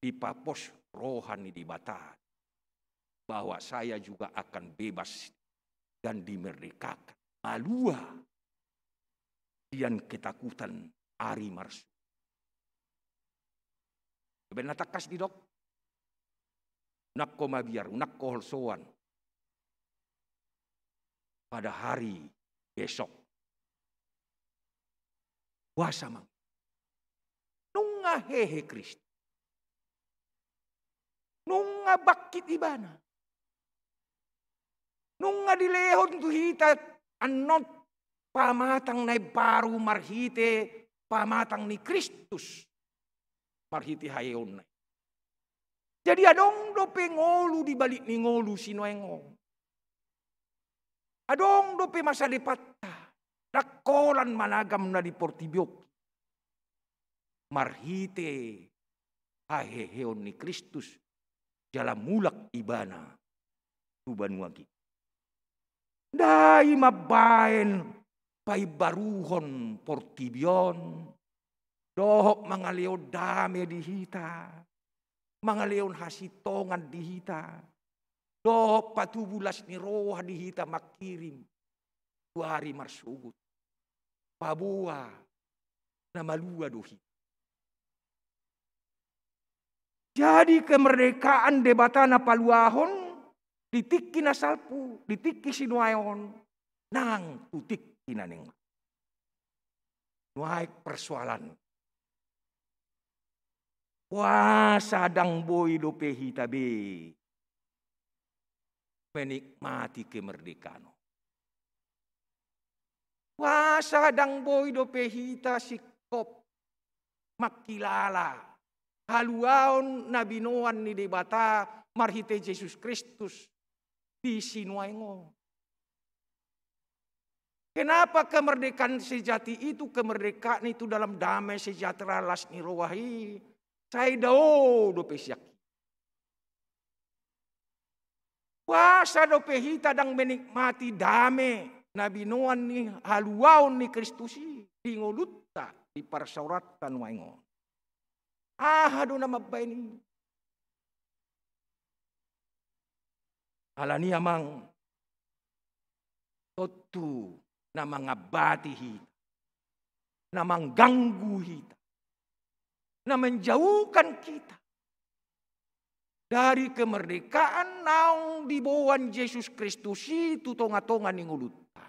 dipapos roha ni Debata bahwa saya juga akan bebas dan dimerdekakan, malua sian ketakutan ari marsogot. Baen na tangkas didok, unang ho mabiar, unang ho holsoan pada hari besok. Boasa amang? Nunga hehe Kristus. Nunga bangkit Ibana. Nunga dilehon tu hita annon pamatang na imbaru marhite pamatang ni Kristus, marhite haheheonna. Jadi adong dope ngolu di balik ni ngolu sinuaeng on. Adong dope masa depanta, ndang holan managam na di portibi on, marhite haheheon ni Kristus jala mulak Ibana tu banua ginjang. Ndai mambaen paimbaruhon portibi on dohot mangalehon dame di hita, mangalehon hasintongan di hita, dohot patubu las ni roha di hita mangkirim tu ari marsogot. Paboa na malua do hita. Jadi kemerdekaan Debata na paluahon di tingki na salpu, di tingki sinuae on, nang tu tingki na naeng ro. Nuaeng persoalan, boasa ndang boi dope hita be menikmati kemerdekaan on? Boasa ndang boi dope hita singkop mangkilala haluaon na binoan ni Debata marhite Jesus Kristus di sinuaeng on. Kenapa kemerdekaan sejati itu, kemerdekaan itu dalam damai sejahtera las ni roha i, sai dao dope sian hita? Boasa dope hita ndang menikmati dame na binoan ni haluaon ni Kristus i di ngolunta, di parsaoranta nuaeng on? Aha do na mambahen i? Alani i, amang, tontu na mangambati hita, na mengganggu hita, na menjauhkan kita dari kemerdekaan naung diboan Jesus Kristus i tu tongatonga ni ngolunta.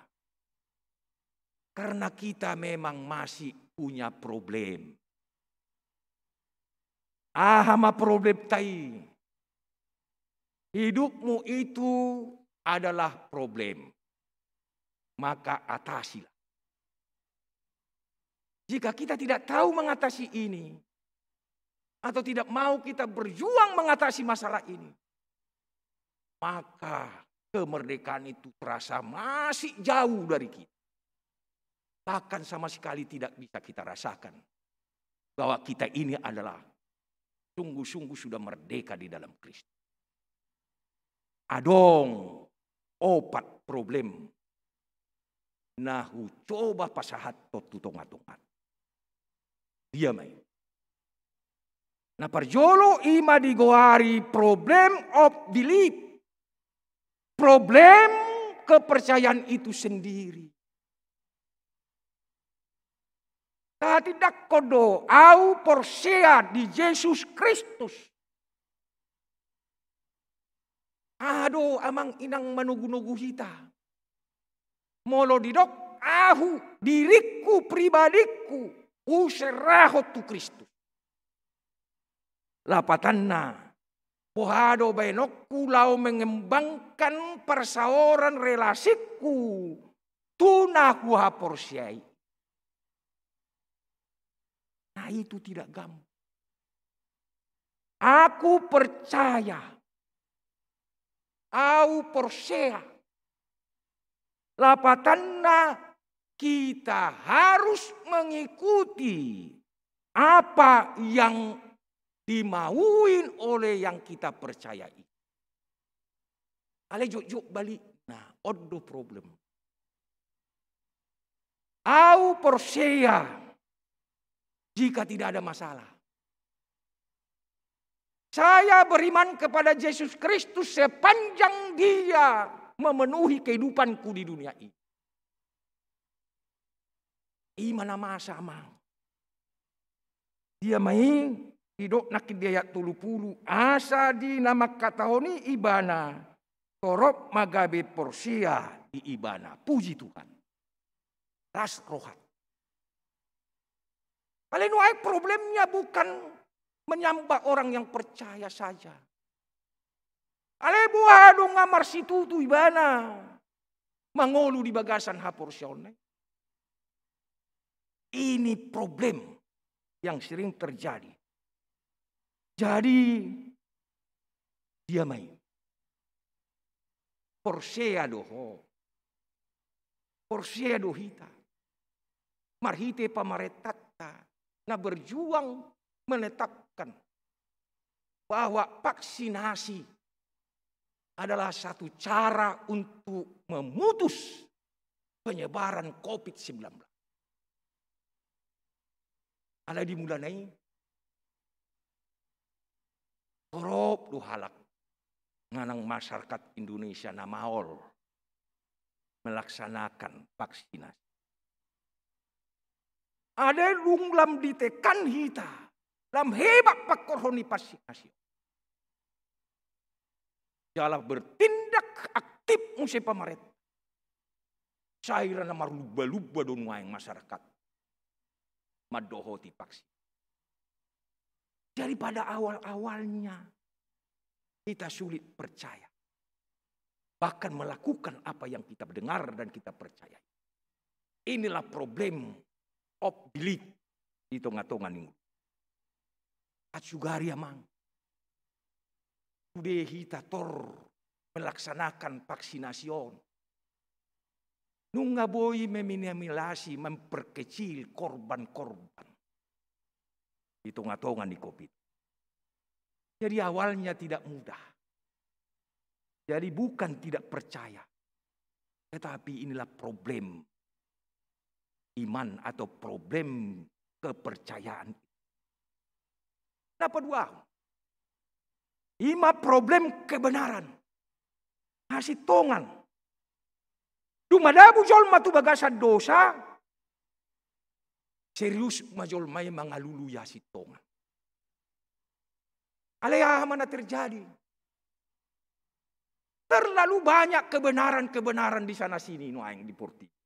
Karena kita memang masih punya problem. Aha ma problemta i? Hidupmu itu adalah problem. Maka atasilah. Jika kita tidak tahu mengatasi ini, atau tidak mau kita berjuang mengatasi masalah ini, maka kemerdekaan itu terasa masih jauh dari kita. Bahkan sama sekali tidak bisa kita rasakan bahwa kita ini adalah sungguh-sungguh sudah merdeka di dalam Kristus. Adong opat problem na hucoba pasahathon tu tongatonga. Dia ma i. Na parjolo i ma digoari problem of belief. Problem kepercayaan itu sendiri. Tahatindangkon do, au porsea di Jesus Kristus. Aha do, amang inang, manogunogu hita? Molo didok ahu, diringku, pribadingku, huserahon tu Kristus. Lapatanna, boha do baenonku laho mengembangkan parsaoran relasingku tu na huhaporseai? Nah, itu tidak gampang. Aku percaya, au porsea. Lapatanna, kita harus mengikuti apa yang dimauin oleh yang kita percayai. Alai jotjot balikna, on do problem. Au porsea jika tidak ada masalah. Saya beriman kepada Jesus Kristus sepanjang Dia memenuhi kehidupanku di dunia ini. I ma na masa, amang. Dia ma i? Didok nangkin di ayat tolu pulu, asa di na mangkatahon i ibana, torop ma gabe porsea di ibana. Puji Tuhan. Las roha. Alai nuaeng problemnya bukan menyembah orang yang percaya saja. Alai boha do nga marsitutu ibana mangolu di bagasan haporseaonna i? Ini problem yang sering terjadi. Jadi, dia ma i. Porsea do ho. Porsea do hita. Marhite pamarentanta na berjuang menetapkan bahwa vaksinasi adalah satu cara untuk memutus penyebaran covid sembilan belas. Alai di mulana i, torop do halak, manang masyarakat Indonesia na maol melaksanakan vaksinasi. Alai dung lam ditekan hita, lam hebat pangkorhon ni vaksinasi. Jala bertindak aktif muse pamarenta. Sai ra na marlumba-lumba do nuaeng masyarakat mandohoti vaksin. Jadi pada awal-awalnya kita sulit percaya, bahkan melakukan apa yang kita dengar dan kita percayai. Inilah problem of belief di tongatonga ni ngolu. Atik sugari, amang, sude hita tor melaksanakan vaksinasi on. Nunga boi meminimalisasi, memperkecil korban-korban di tonga-tonga ni covid. Jadi awalnya tidak mudah. Jadi bukan tidak percaya, tetapi inilah problem iman atau problem kepercayaan. Na paduahon, ima problem kebenaran. Hasintongan. Dung madabu jolma tu bagasan dosa, serius ma jolma i mangalului hasintongan. Alai aha ma na terjadi? Terlalu banyak kebenaran-kebenaran di sana sini nuaeng di portibi.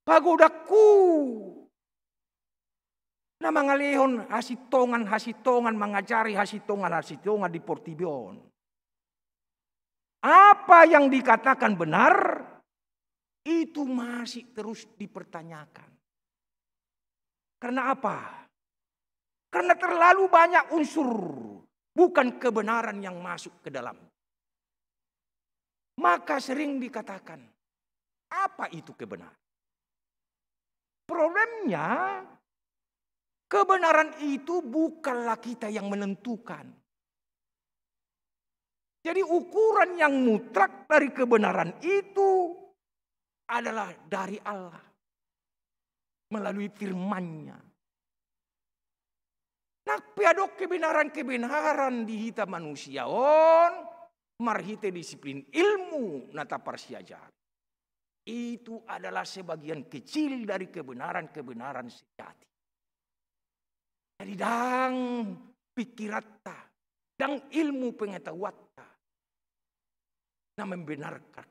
Pagodangku na mangalehon hasintongan-hasintongan, mangajari hasintongan-hasintongan di portibi on. Apa yang dikatakan benar, itu masih terus dipertanyakan. Karena apa? Karena terlalu banyak unsur bukan kebenaran yang masuk ke dalam. Maka sering dikatakan, apa itu kebenaran? Problemnya, kebenaran itu bukanlah kita yang menentukan. Jadi ukuran yang mutlak dari kebenaran itu adalah dari Allah melalui firman-Nya. Nang pe adong kebenaran-kebenaran di hita manusia on, marhite disiplin ilmu na taparsiajari, itu adalah sebagian kecil dari kebenaran-kebenaran sejati. Jadi ndang pikiranta, ndang ilmu pengetahuanta na membenarkan.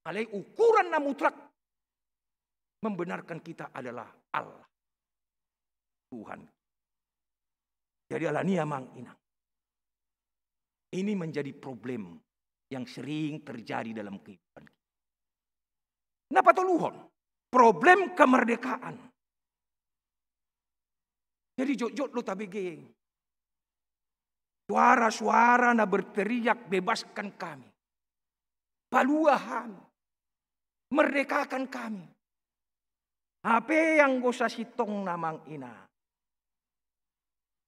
Alai ukuran na mutlak membenarkan kita adalah Allah, Tuhan. Jadi alani i amang inang, ini menjadi problem yang sering terjadi dalam kehidupan kita. Na patoluhon, problem kemerdekaan. Jadi jotjot do tabege suara-suara na berteriak, "Bebaskan kami, palua hami, merdekakan kami." Hape anggo sasintongna amang inang,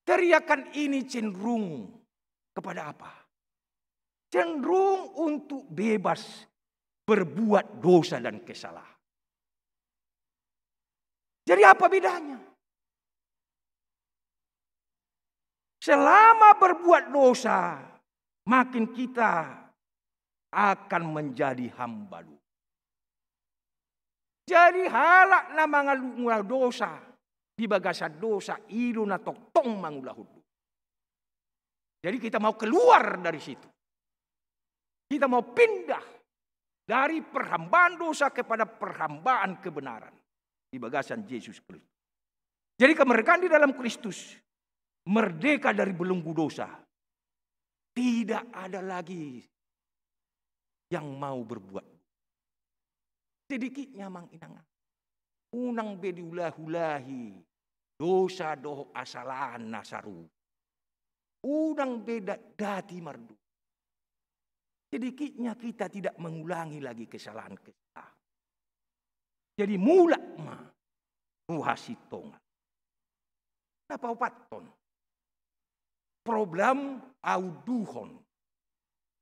teriakan ini cenderung kepada apa? Cenderung untuk bebas berbuat dosa dan kesalahan. Jadi apa bedanya? Selama berbuat dosa, makin kita akan menjadi hamba dosa. Jadi halak na mangalului dosa, di bagasan dosa, i do na tongtong mangulahon dosa. Jadi kita mau keluar dari situ. Kita mau pindah dari perhambaan dosa kepada perhambaan kebenaran di bagasan Yesus Kristus. Jadi kemerdekaan di dalam Kristus, merdeka dari belenggu dosa. Tidak ada lagi yang mau berbuat. Sedikitnya amang inang, unang be diulahi-ulahi dosa dohot hasalaan na sarupa. Unang be da-, dati mardosa. Sedikitnya kita tidak mengulangi lagi kesalahan-kesalahan. Jadi mulak ma tu hasintongan. Na paopathon, problem aunduhon,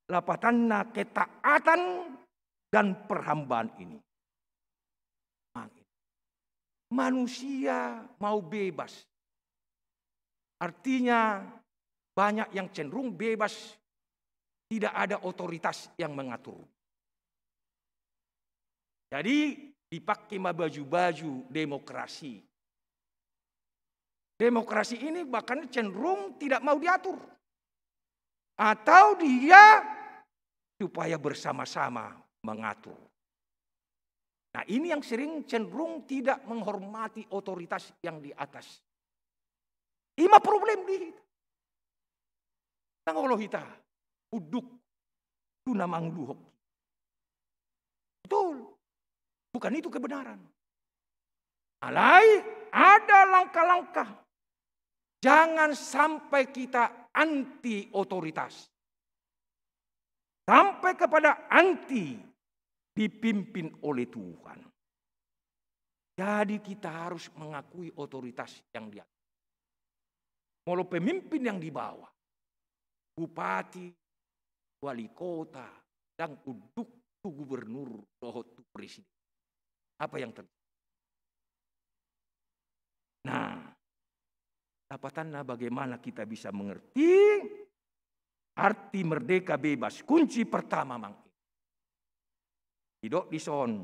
lapatanna ketaatan dan perhambaan ini. Manusia mau bebas. Artinya banyak yang cenderung bebas, tidak ada otoritas yang mengatur. Jadi dipakai ma baju-baju demokrasi. Demokrasi ini bahkan cenderung tidak mau diatur. Atau dia supaya bersama-sama mengatur. Nah, ini yang sering cenderung tidak menghormati otoritas yang di atas. Ima problem di hita. Ndang olo hita unduk tu na manguluhon. Betul. Bukan itu kebenaran. Alai ada langkah-langkah. Jangan sampai kita anti otoritas, sampai kepada anti dipimpin oleh Tuhan. Jadi kita harus mengakui otoritas yang di atas. Molo pemimpin yang di bawah, bupati, wali kota, dan unduk tu gubernur dohot tu presiden. Apa yang terjadi? Nah, dapatanna bagaimana kita bisa mengerti arti merdeka bebas? Kunci pertama, Mang. Didok dison,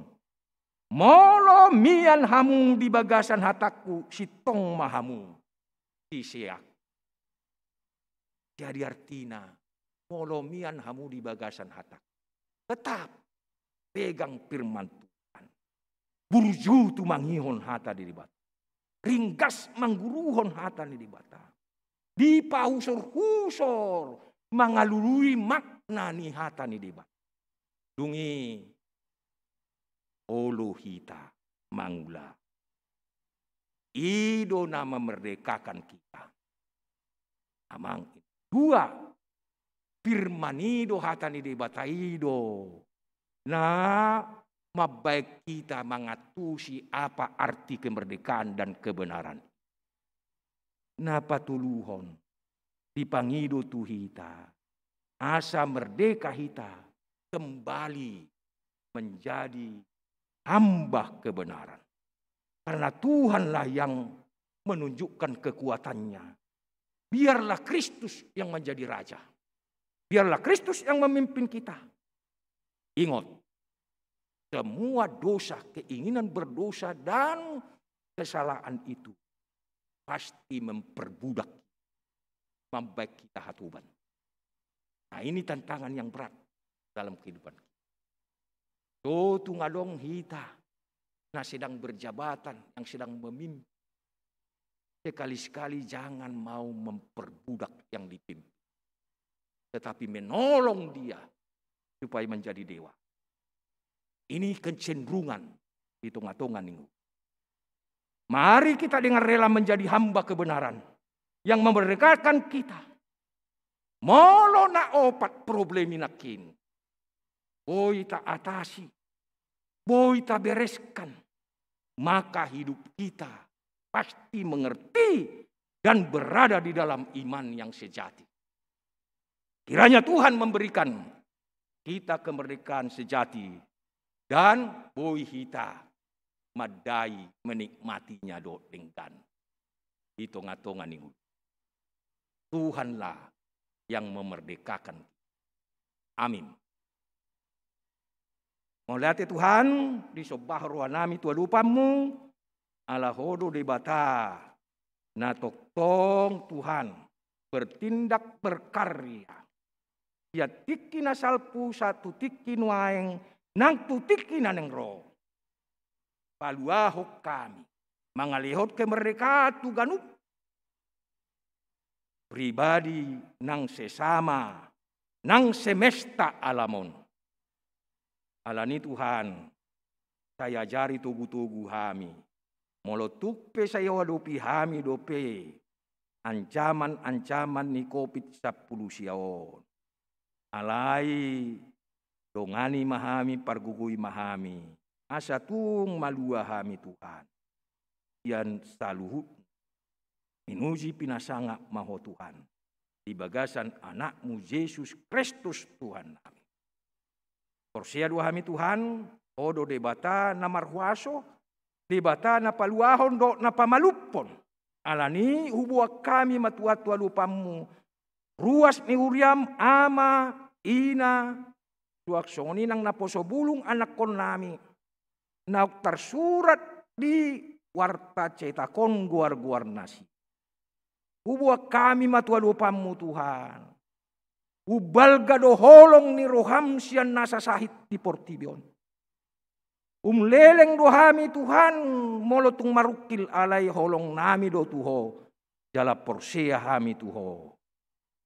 molo mian hamu di bagasan hatangku, sintong ma hamu siseak. Jadi artina, molo mian hamu di bagasan hatangku, tetap pegang firman Tuhan. Burju tumangihon hata ni Debata. Ringgas mangguruhon hata ni Debata. Dipahusor-husor mangalului makna ni hata ni Debata. Dung i olo hita mangula. I do na memerdekakan kita. Amang, dua, firman i do, hata ni Debata i do na mambaen hita mangantusi apa arti kemerdekaan dan kebenaran. Na patoluhon, dipangido tu hita asa merdeka hita, kembali menjadi hamba kebenaran. Karena Tuhanlah yang menunjukkan kekuatannya. Biarlah Kristus yang menjadi raja. Biarlah Kristus yang memimpin kita. Ingat, semua dosa, keinginan berdosa, dan kesalahan itu pasti memperbudak, mambaen hita hatoban. Nah, ini tantangan yang berat dalam kehidupan. So tung adong hita na sedang berjabatan, yang sedang memimpin, sekali-sekali jangan mau memperbudak yang dipimpin, tetapi menolong dia supaya menjadi dewa. Ini kecenderungan di tonga-tonga ni ngolu. Mari kita dengan rela menjadi hamba kebenaran yang memerdekakan kita. Molo na opat problem i nangkin boi taatasi, boi tabereskan, maka hidup kita pasti mengerti dan berada di dalam iman yang sejati. Kiranya Tuhan memberikan kita kemerdekaan sejati dan boi hita mandai menikmatinya dohot denggan di tonga-tonga ni ngolu. Tuhanlah yang memerdekakan. Amin. Mauliate Tuhan, disombahon rohanami tu adopanmu, ala Ho do Debata na tongtong Tuhan bertindak berkarya. Sian tingki na salpu sahat tu tingki nuaeng nang tu tingki na naeng ro. Paluahon hami mangalehon kemerdekaan tu ganup pribadi nang sesama, nang semesta alam on. Alani Tuhan, sai ajari togu-togu hami. Molo tung pe sai Ho adopi hami dope ancaman-ancaman ni covid sampulu sia on, alai dongani ma hami, pargogoi ma hami, asa tung malua hami Tuhan. Sian saluhut, pinuji pinasangap ma Ho Tuhan, di bagasan Anakmu Jesus Kristus Tuhannami. Porsea do hami Tuhan, Ho do Debata na marhuaso, Debata na paluahon dohot na pamalumhon. Alani huboan hami ma Tuhan tu adopanmu ruas ni huriam, ama, ina, suang songon i nang naposo bulung anakkonnami naung tarsurat di warta cetak on goar-goarna si. Huboan hami ma tu adopanmu Tuhan. Umbalga do holong ni roham sian nasa sahit di portibi on. Umleleng do hami Tuhan, molo tung marungkil, alai holongnami do tu Ho, jala porsea hami tu Ho.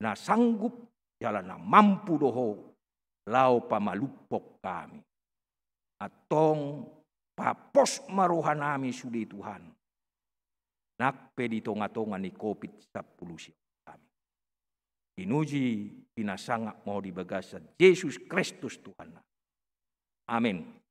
Na sanggup jala na mampu do Ho laho pamalumhon hami. Antong papos ma rohanami sude Tuhan, nang pe di tonga-tonga ni covid sampulu sia on. Amin. Pinuji, pinasangap ma Ho di bagasan Jesus Kristus Tuhannami. Amen.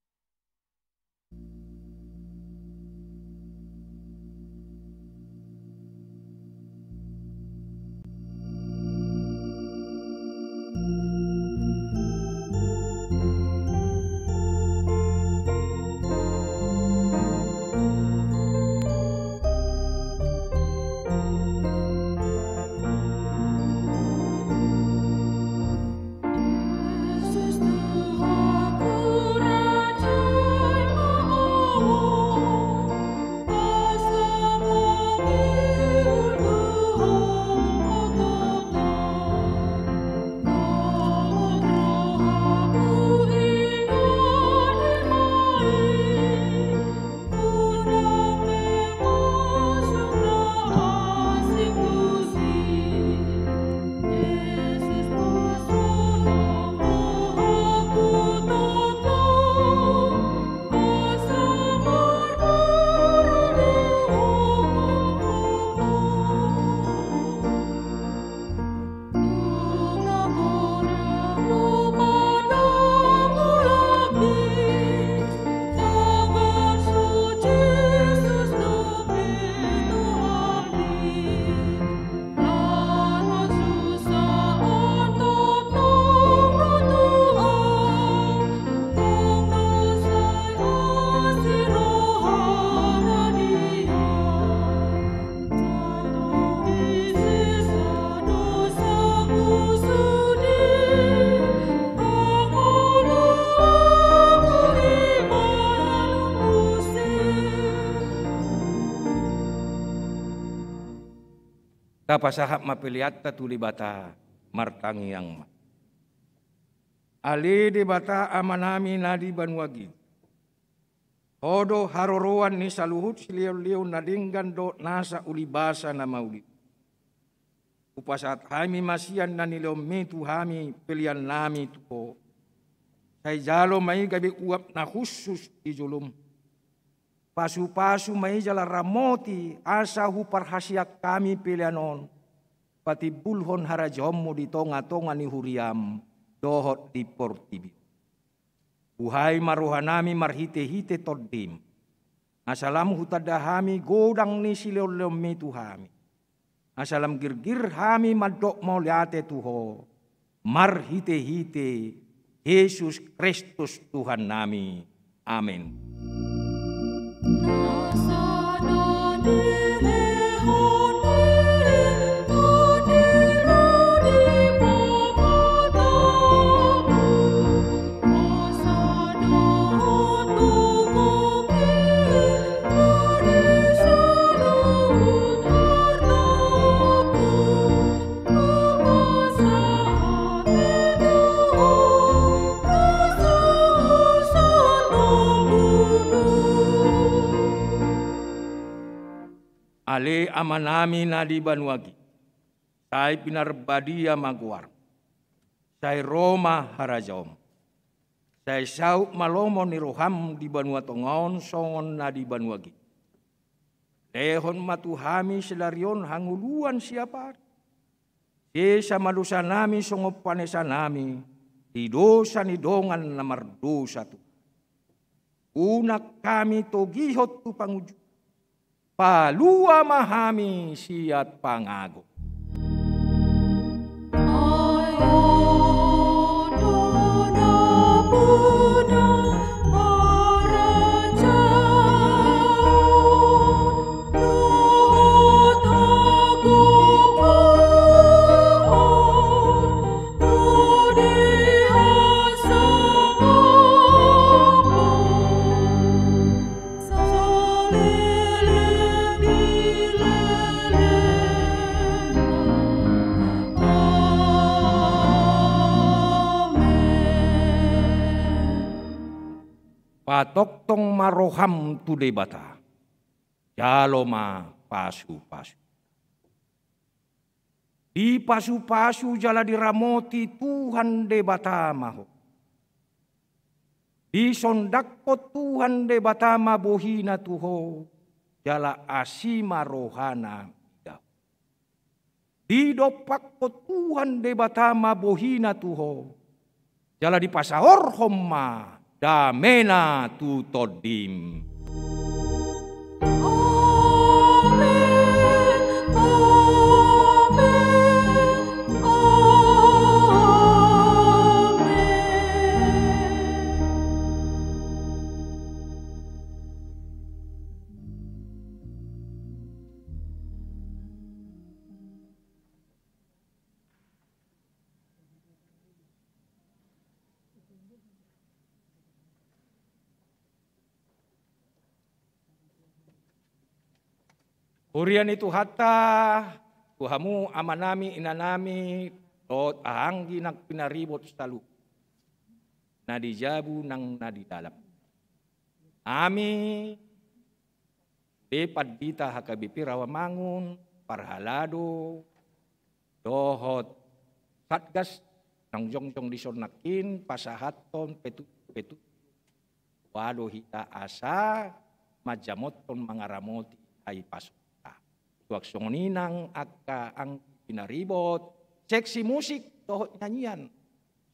Tapasahat ma peleanta tu Debata, martangiang ma. Ale Debata Amanami na di banua ginjang, Ho do haroroan ni saluhut silehonlehon na denggan dohot nasa ulibasa na mauliuliu. Hupasahat hami ma sian na nilehonmi tu hami peleannami tu Ho. Sai jalo ma i gabe uap na hushus di jolom. Pasupasu ma i jala ramoti asa huparhaseang hami pelean on patimbulhon harajaonmu di tongatonga ni huriam dohot di portibi. Buhai ma rohanami marhitehite Tondim, asa lam hutanda hami godang ni silehonlehonmi tu hami, asa lam girgir hami mandok mauliate tu Ho, marhitehite Jesus Kristus Tuhannami. Amen. Ale Amanami na di banua ginjang, sai pinarbadia ma goarmu. Sai ro ma harajaonmu. Sai saut ma lomo ni roham di banua tonga on songon na di banua ginjang. Lehon ma tu hami sadari on hangoluan siapari. Sesa ma dosanami songon panesanami di dosa ni dongan na mardosa tu hami. Unang hami togihon tu pangunjunan. Palua ma hami sian pangago. Patongtong ma roham tu Debata, jalo ma pasupasu. Dipasupasu jala diramoti Tuhan Debata ma ho. Disondangkon Tuhan Debata ma bohina tu ho, jala asi ma rohana mida ho. Didompakkon Tuhan Debata ma bohina tu ho, jala dipasaorhon ma damena tu tondim. Amen, amen, amen. Huria ni Tuhanta, tu hamu amanami, inanami, dohot anggi nang pinaribot saluhut, na di jabu nang na di dalan. Hami, sude pandita H K B P Rawamangun, parhalado, dohot satgas naung jongjong dison nangkin pasahathon petunjuk-petunjuk, boha do hita asa manjamothon mangaramoti hahipason-Ta. Suang songon i nang angka anggi pinaribot, seksi musik dohot nyanyian,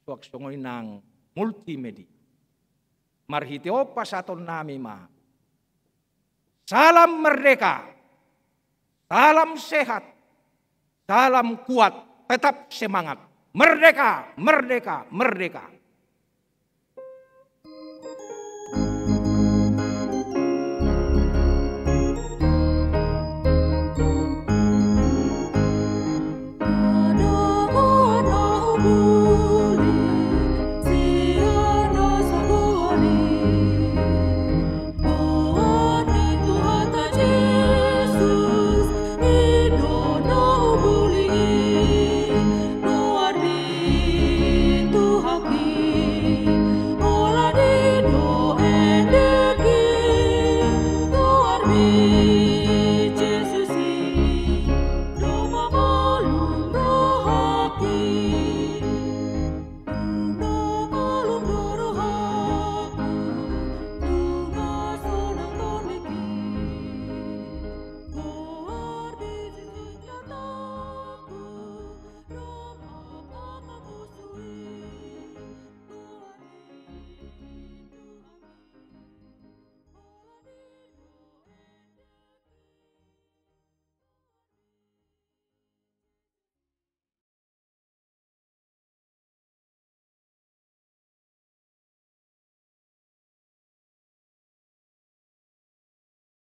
suang songon i nang multimedia. Marhite on pasahatonnami ma: Salam merdeka, salam sehat, salam kuat, tetap semangat. Merdeka, merdeka, merdeka.